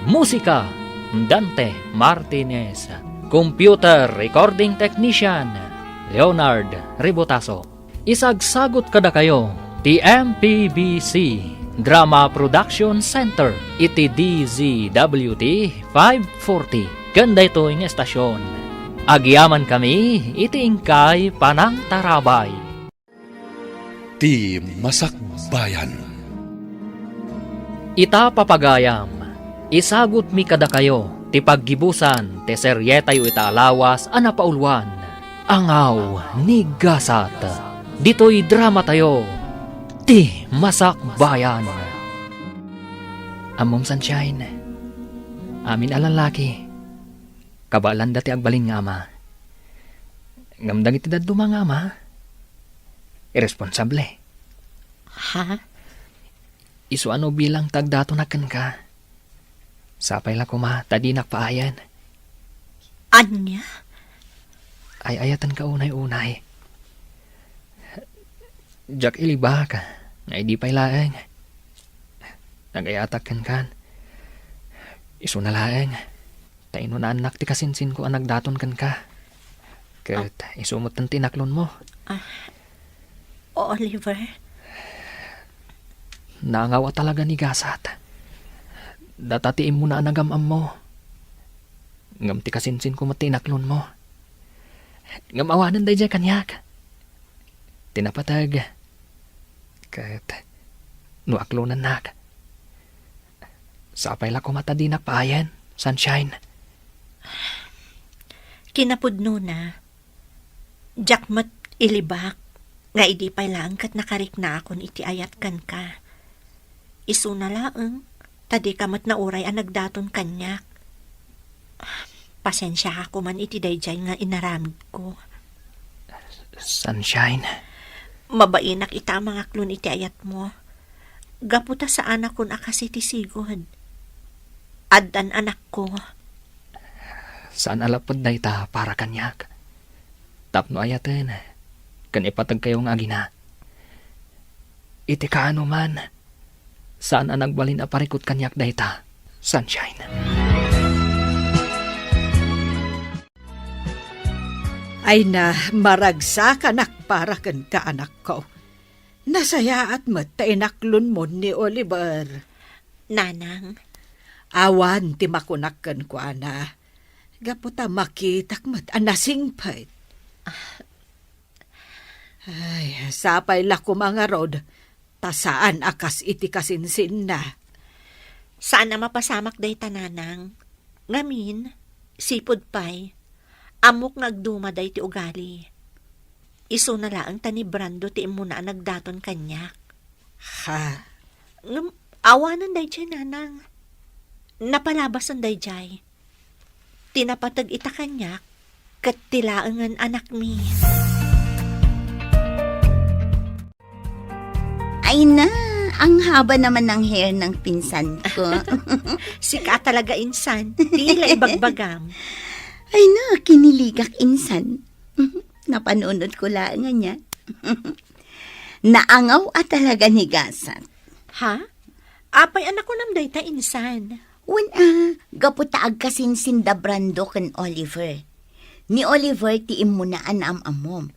Musika, Dante Martinez. Computer recording technician, Leonard Rebotaso. Isagsagut kadakayo ti M P B C Drama Production Center iti D Z W T five forty ken daytoy nga estasion. Agyamankami iti inkay panangtarabay. Ti Masakbayan. Ita, papagayam, isagutmi kadakayo ti paggibusan ti serietayo ita a lawas a napaulwan, Angaw ni Gasat. Ditoy dramatayo, Ti Masakbayan. Ammom, Sunshine, amin a lallaki, kabaelanda ti agbalin nga ama. Ngem dagiti dadduma nga ama, irresponsable. Ha? Isu a no bilang ti agdatonak kenka. Sapay la koma ta dinak paayen. Ania? Ay-ayatenka unay-unay. Diak ilibak nga idi pay laeng nagayatak kenkan, isuna laeng ta inunaannak ti kasinsinko a nagdaton kenka. Ket isu met ti inaklonmo. Ah, Oliver. Naangaw a talaga ni Gasat. Data ti immuna a nagam-ammo. Ngem ti kasinsinko met ti inaklonmo. Ngem awanen daydiay kaniak. Ti napateg. Ket no aklonennak, sapay la koma ta dinak paayen, Sunshine. Kinapudnona, diak met ilibak nga idi pay laeng ket nakariknaakon iti ayat kenka. Isuna laeng ta dika met nauray a nagdaton kaniak. Pasensiaka koman iti daydiay nga inaramidko. Sunshine. Mabainak ita a mangaklon iti ayatmo. Gapu ta saanakon a kasi ti sigud. Addan anakko. Saan a lapud dayta para kaniak. Tapno ayaten ken ipatagkayo nga agina. Iti kaanoman, saan a nagbalin a parikut kaniak dayta, Sunshine. Ay na, maragsakanak para kenka, anakko. Nasayaat met ta inaklonmon ni Oliver. Nanang. Awan ti makunak kenkuana. Gapu ta makitak met a nasingpet. Ay, sapay la koma ngarud, ta saan a kas iti kasinsinna. Saan a mapasamak dayta, Nanang. Ngamin, sipud pay, ammok nga agduma daytoy ugali. Isuna laeng ta ni Brando ti immuna a nagdaton kaniak. Ha? Ngem, awanen dayjay, nanang. Napalabasen dayjay. Ti napateg ita kaniak, ket ti laengen anakmi. Ay na, ang haba naman ng hair ng pinsan ko. Sika talaga, insan. Tila ibagbagam. Ay na, kiniligak, insan. Napanunot ko laeng ania. Naangaw a talaga ni Gasat. Ha? Apay a nakunam dayta, insan? Wen a, gapu ta agkasinsin da Brando ken Oliver. Ni Oliver ti immuna a naam-ammom.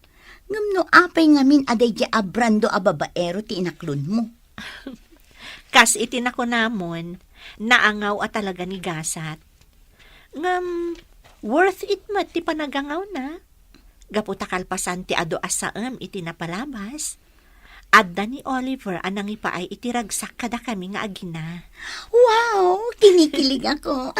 Ngem no apay ngamin a daydi a Brando a babaero ti inaklonmo? Kas iti nakunamon, naangaw a talaga ni Gasat. Ngem, worth it met ti panagangawna. Gapu ta kalpasan ti adu a saem iti napalabas, adda ni Oliver a nangipaay iti ragsak kadakami nga agina. Wow! Kinikilig ako.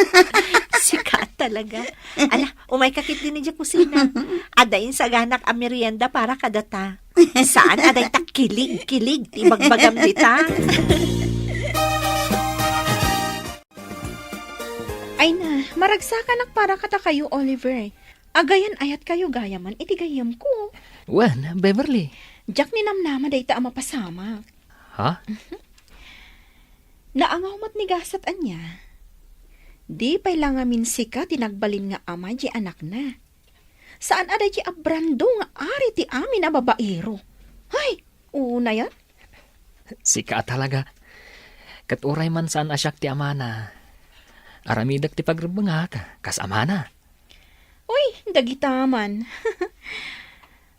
Sika talaga. Ala, umayka ketdi idiay kusina. Adda insaganak a merienda para kadata. Saan a dayta kilig-kilig ti ibagbagam dita? Ay na, maragsakanak para kadakayo, Oliver. Agayan-ayatkayo gayamen iti gayyemko. Wen, Beverly. Diak ninamnama dayta a mapasamak. Ha? Naangaw met ni Gasat ania. Di pay la ngamin sika ti nagbalin nga ama diay anakna. Saan a daydi a Brando nga ari ti amin a babaero. Hay, unayan? Sika a talaga. Ket uray man saan a siak ti amana, aramidek ti pagrebbengak kas amana. Uy, dagita man.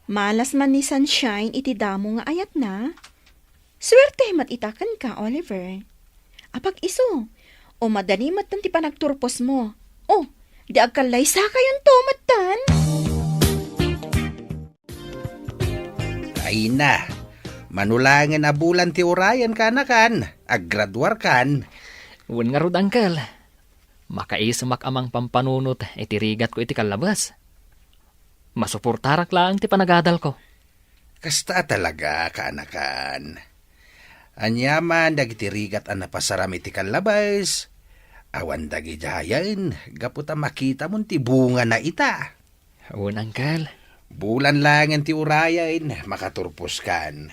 Malas man ni Sunshine iti damo nga ayatna. Suerte met ita kenka, Oliver. Apag-isu, o madani metten ti panagturposmo. O, di agkallaysakayonto metten. Ay na, mano laengen a bulan ti urayen, kaanakan, aggraduarkan. Wen ngarud, Uncle. Makaisumak a mangpampanunot iti rigatko iti kallabes. Masuportarak laeng ti panagadalko. Kasta a talaga, kaanakan. Aniaman dagiti rigat a napasaram iti kallabes, awan dagidiayen gapu ta makitamon ti bungana ita. Wen, Uncle. Bulan laengen ti urayen, makaturposkan.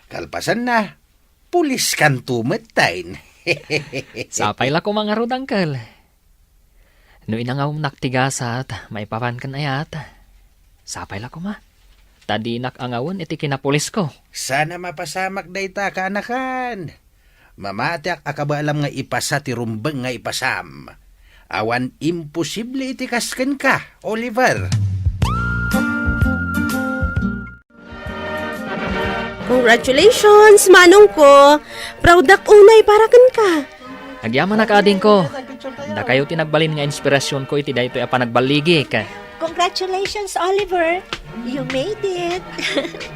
Kalpasanna, puliskanto metten. Sapay la koma ngarud, Uncle. No inangawnak ti gasat maipapan ken ayat, sapay la koma. Ta dinak angawen iti kinapulisko. Saan a mapasamak dayta, kaanakan. Mamatiak a kabaelam nga ipasa ti rumbeng nga ipasam. Awan imposible iti kas kenka, Oliver. Congratulations, manongko! Proud-ak unay para kenka. Agyamanak, adingko. Dakayo ti nagbalin nga inspirasionko iti daytoy a panagballigik. Congratulations, Oliver. You made it.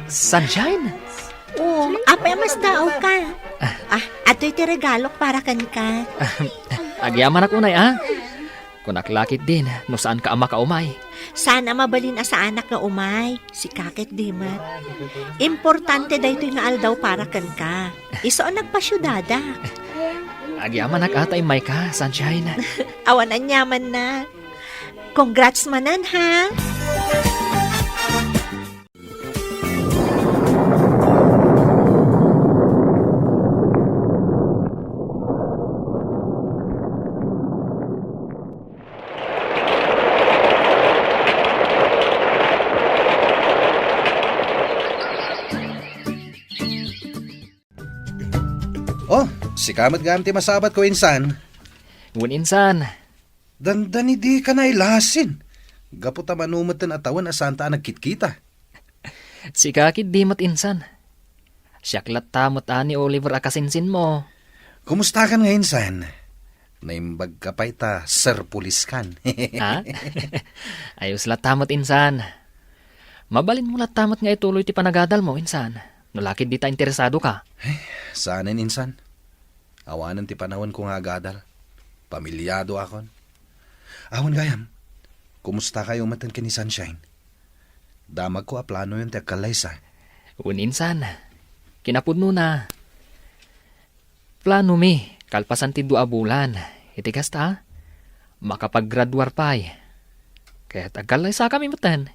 Sunshine? Oh, apay a masdaawka? Ah, adtoy ti regalok para kenka. Agyamanak unay, a? Kunak la ketdin, no saanka a makaumay. Saan a mabalin a saanak nga umay? Sika ketdi met. Importante daytoy nga aldaw para kenka. Isu a nagpasiudadak. Agyamanak a ta immayka, Sunshine. Awan aniamanna. Congrats manen, ha? Oh, sika met gayam ti masabatko, insan. Wen, insan. Dandani dika nailasin. Gapu ta mano metten a tawen a saanta a nagkitkita. Sika ketdi met, insan. Siak latta met a ni Oliver a kasinsinmo. Kumustakan nga, insan? Naimbagka pay ta serpuliskan. Ha? Ayos latta met, insan. Mabalinmo latta met nga ituloy ti panagadalmo, insan. No la ketdi ta interesadoka. Ay, saanen, insan. Awanen ti panawenko nga agadal. Pamiliadoakon. Awan gayam. Kumustakayo metten ken ni Sunshine? Damagko a planoyon ti agkallaysa. Wen insan. Kinapudnona, planomi, kalpasan ti dua a bulan, iti kasta, makapaggraduar pay. Ket agkallaysakami metten.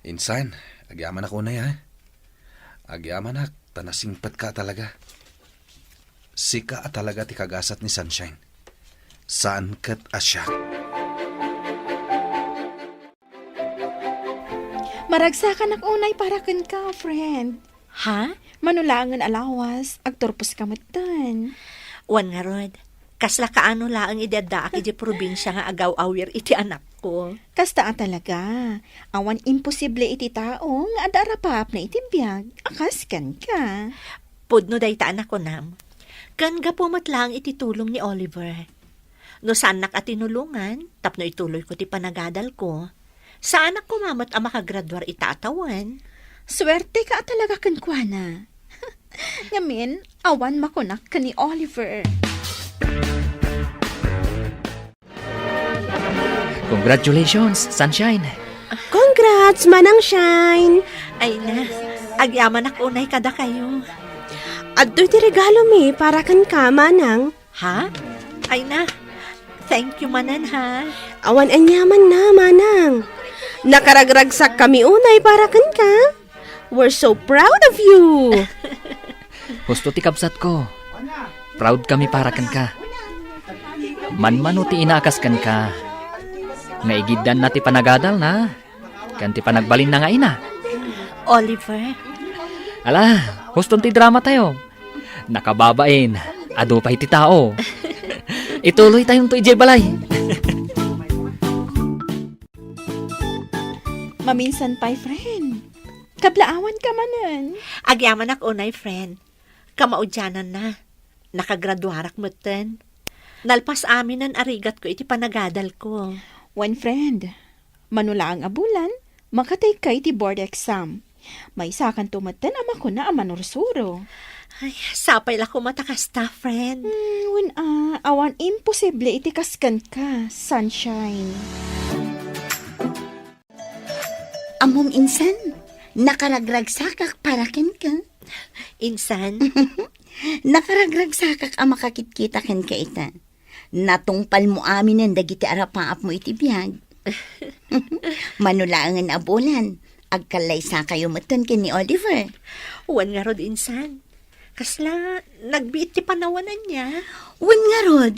Insan, agyamanak unay, ha? Agyamanak, ta nasingpetka a talaga. Sika a talaga ti kagasat ni Sunshine. Saan ket a siak. Maragsakanak unay para kenka, friend. Ha? Mano laengen a lawas, agturposka metten. Wen ngarud, kasla kaano laeng idi addaak idiay probinsia nga agaw-awir iti anakko. Kasta a talaga. Awan imposible iti tao nga adda arapaapna iti biag a kas kenka. Pudno dayta a nakunam. Ken gapu met laeng iti tulong ni Oliver. No saannak a tinulongan tapno ituloyko ti panagadalko, saanak koma met a makagraduar ita a tawen. Suerteka a talaga kenkuana. Ngamin, awan makunak ken ni Oliver. Congratulations, Sunshine! Congrats, Manang Shine! Ay na, agyamanak unay kadakayo. Adtoy ti regalomi para kenka, Manang. Ha? Ay na, thank you manen, ha? Awan aniamanna, Manang. Nakaragragsakkami unay para kenka. We're so proud of you! Husto ti kabsatko. Proud kami para kenka. Manmano ti ina a kas kenka nga igiddanna ti panagadalna ken ti panagbalinna nga ina. Oliver. Ala, huston ti dramatayo. Nakababain, adu pay ti tao. Ituloytayonto idiay balay. Maminsan pay, friend. Kablaawanka manen. Agyamanak unay, friend. Kamaudiananna, nakagraduarak metten. Nalpas aminen a rigatko iti panagadalko. Wen, friend, mano laeng a bulan, makatayka iti board exam. Maysakanto metten a makuna a manursuro. Ay, sapay la koma ta kasta, friend. Hmm, wen a, awan imposible iti kas kenka, Sunshine. Ammom, insan, nakaragragsakak para kenka. Insan? Nakaragragsakak a makakitkita kenka ita. Natungpalmo aminen dagiti arapaapmo iti biag. Mano laengen a bulan, agkallaysakayo metten ken ni Oliver. Wen ngarud, insan. Kasla nagbiit ti panawan ania? Wen ngarud,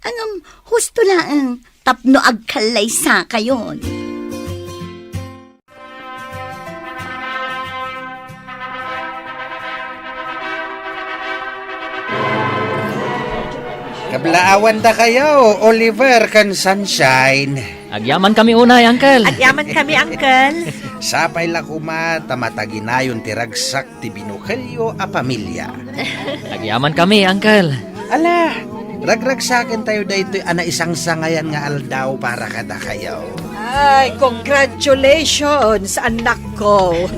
ngem husto laeng tapno agkallaysakayon. Kablaawandakayo, Oliver ken Sunshine. Agyamankami unay, Uncle. Agyamankami, Uncle. Sapay la koma ta mataginayon ti ragsak ti binukelyo a pamilia. Agyamankami, Uncle. Ala, ragragsakentayo daytoy a naisangsangayan nga aldaw para kadakayo. Ay, congratulations, anakko.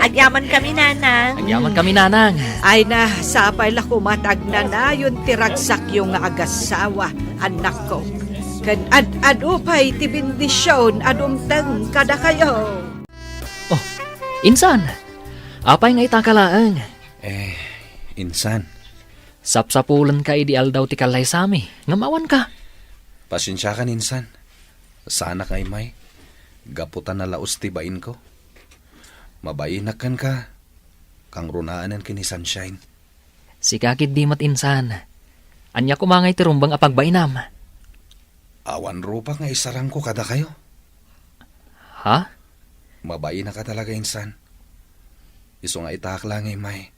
Agyamankami, Nanang. Agyamankami, Nanang. Ay na, sapay la koma ta agnanayon ti ragsakyo nga agasawa, anakko. Ken ad-adu pay ti bendision a dumteng kadakayo. Oh, insan, apay nga itaka laeng? Eh, insan. Sapsapulenka idi aldaw ti kallaysami, ngem awanka. Pasensiakan, insan. Saanak nga immay, gapu ta nalaos ti bainko. Mabainak kenka, kangrunaen ken ni Sunshine. Sika ketdi met, insan. Ania koma ngay ti rumbeng a pagbainam? Awan rupak nga isarangko kadakayo. Ha? Mabainak a talaga, insan. Isu nga itaak la nga immay.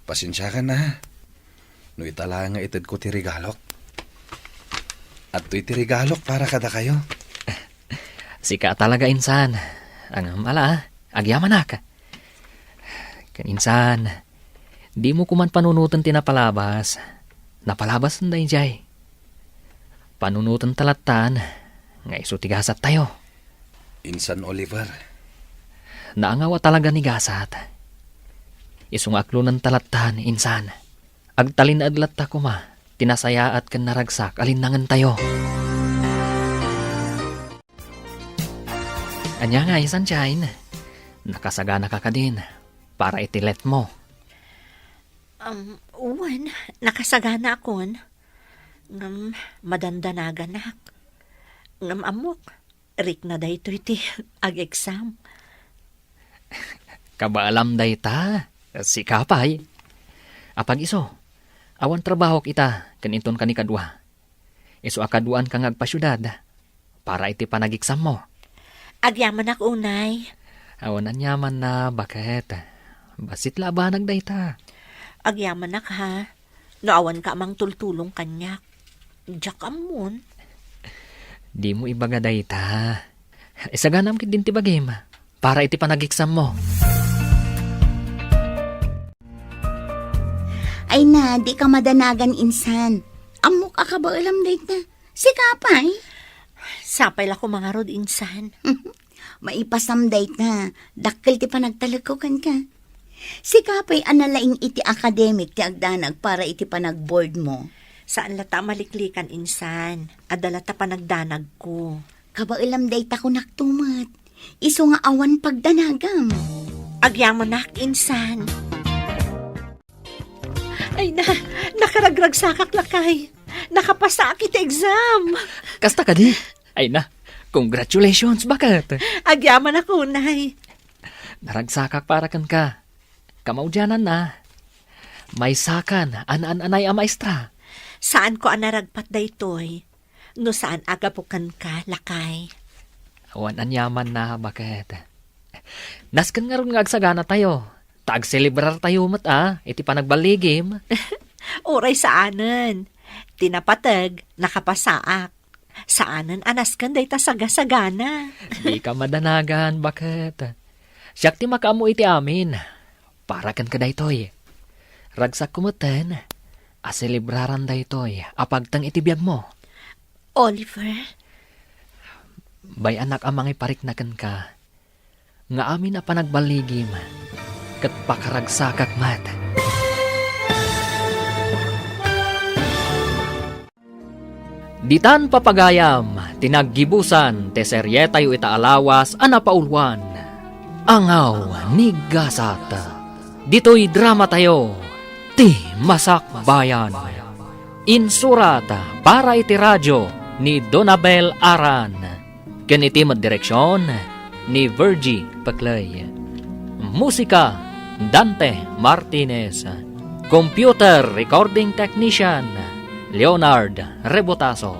Pasensiakan, ha? No ita laeng nga itedko ti regalok. Adtoy ti regalok para kadakayo. Sika a talaga, insan. Ngem ala, agyamanak. Ken insan, dimo koman panunoten ti napalabas. Napalabasen daydiay. Panunotenta lattan nga isu ti gasattayo. Insan Oliver. Naangaw a talaga ni gasat. Isu nga aklonenta lattan, insan. Agtalinaed latta koma ti nasayaat ken naragsak a linnangentayo. Ania ngay, Sunshine? Nakasaganaka kadin para iti letmo? Um, wen, nakasaganaakon. Ngem madandanaganak. Ngem ammok, rikna daytoy ti ag-exam. Kabaelam dayta, sika pay. Apag-isu, awan trabahok ita ken inton kanikadua. Isu a kaduaanka nga agpasiudad para iti panageksammo. Agyamanak unay. Awan aniamanna, baket. Bassit la a banag dayta. Agyamanak, ha? No awanka a mangtultulong kaniak, diak ammon. Dimo ibaga dayta. Isaganam ketdin ti bagim para iti panageksammo. Ay na, dika madanagan, insan. Ammok a kabaelam dayta. Sika pay? Sapay la koma ngarud, insan. Maipasam dayta. Dakkel ti panagtalekko kenka. Sika pay a nalaing iti akademik ti agdanag para iti panagboardmo. Saan latta a maliklikan, insan. Adda latta panagdanagko. Kabaelam dayta, kunakto met. Isu nga awan pagdanagam. Agyamanak, insan. Ay na, nakaragragsakak, lakay. Nakapasaak iti exam. Kasta kadi? Ay na, congratulations, baket. Agyamanak unay. Naragsakak para kenka. Kamaudiananna, maysakan a naan-anay a maestra. Saanko a naragpat daytoy no saan a gapu kenka, lakay. Awan aniamanna, baket. Nasken ngarud nga agsaganatayo, ta agselebrartayo met a iti panagballigim. Uray saanen. Ti napateg, nakapasaak. Saanen a nasken dayta sagasagana. Dika madanagan, baket. Siak ti makaammo iti amin. Para kenka daytoy. Ragsakko metten a selebraran daytoy a pagteng iti biagmo. Oliver? Bay-anak a mangiparikna kenka nga amin a panagballigim ket pakaragsakak met. Ditan papagayam ti naggibusan ti serietayo ita a lawas a napauluan, Angaw ni Gasat. Ditoy dramatayo, Ti Masakbayan. Insurat para iti radio ni Donabel Aran. Ken iti met direksion ni Virgie Peclay. Musika, Dante Martinez. Computer recording technician, Leonard Rebotaso.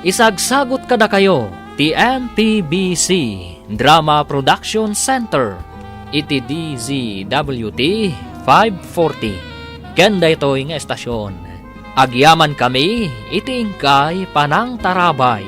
Isagsagut kadakayo ti M P B C Drama Production Center iti D Z W T five forty. Ken daytoy nga estasion, agyamankami iti inkay panangtarabay.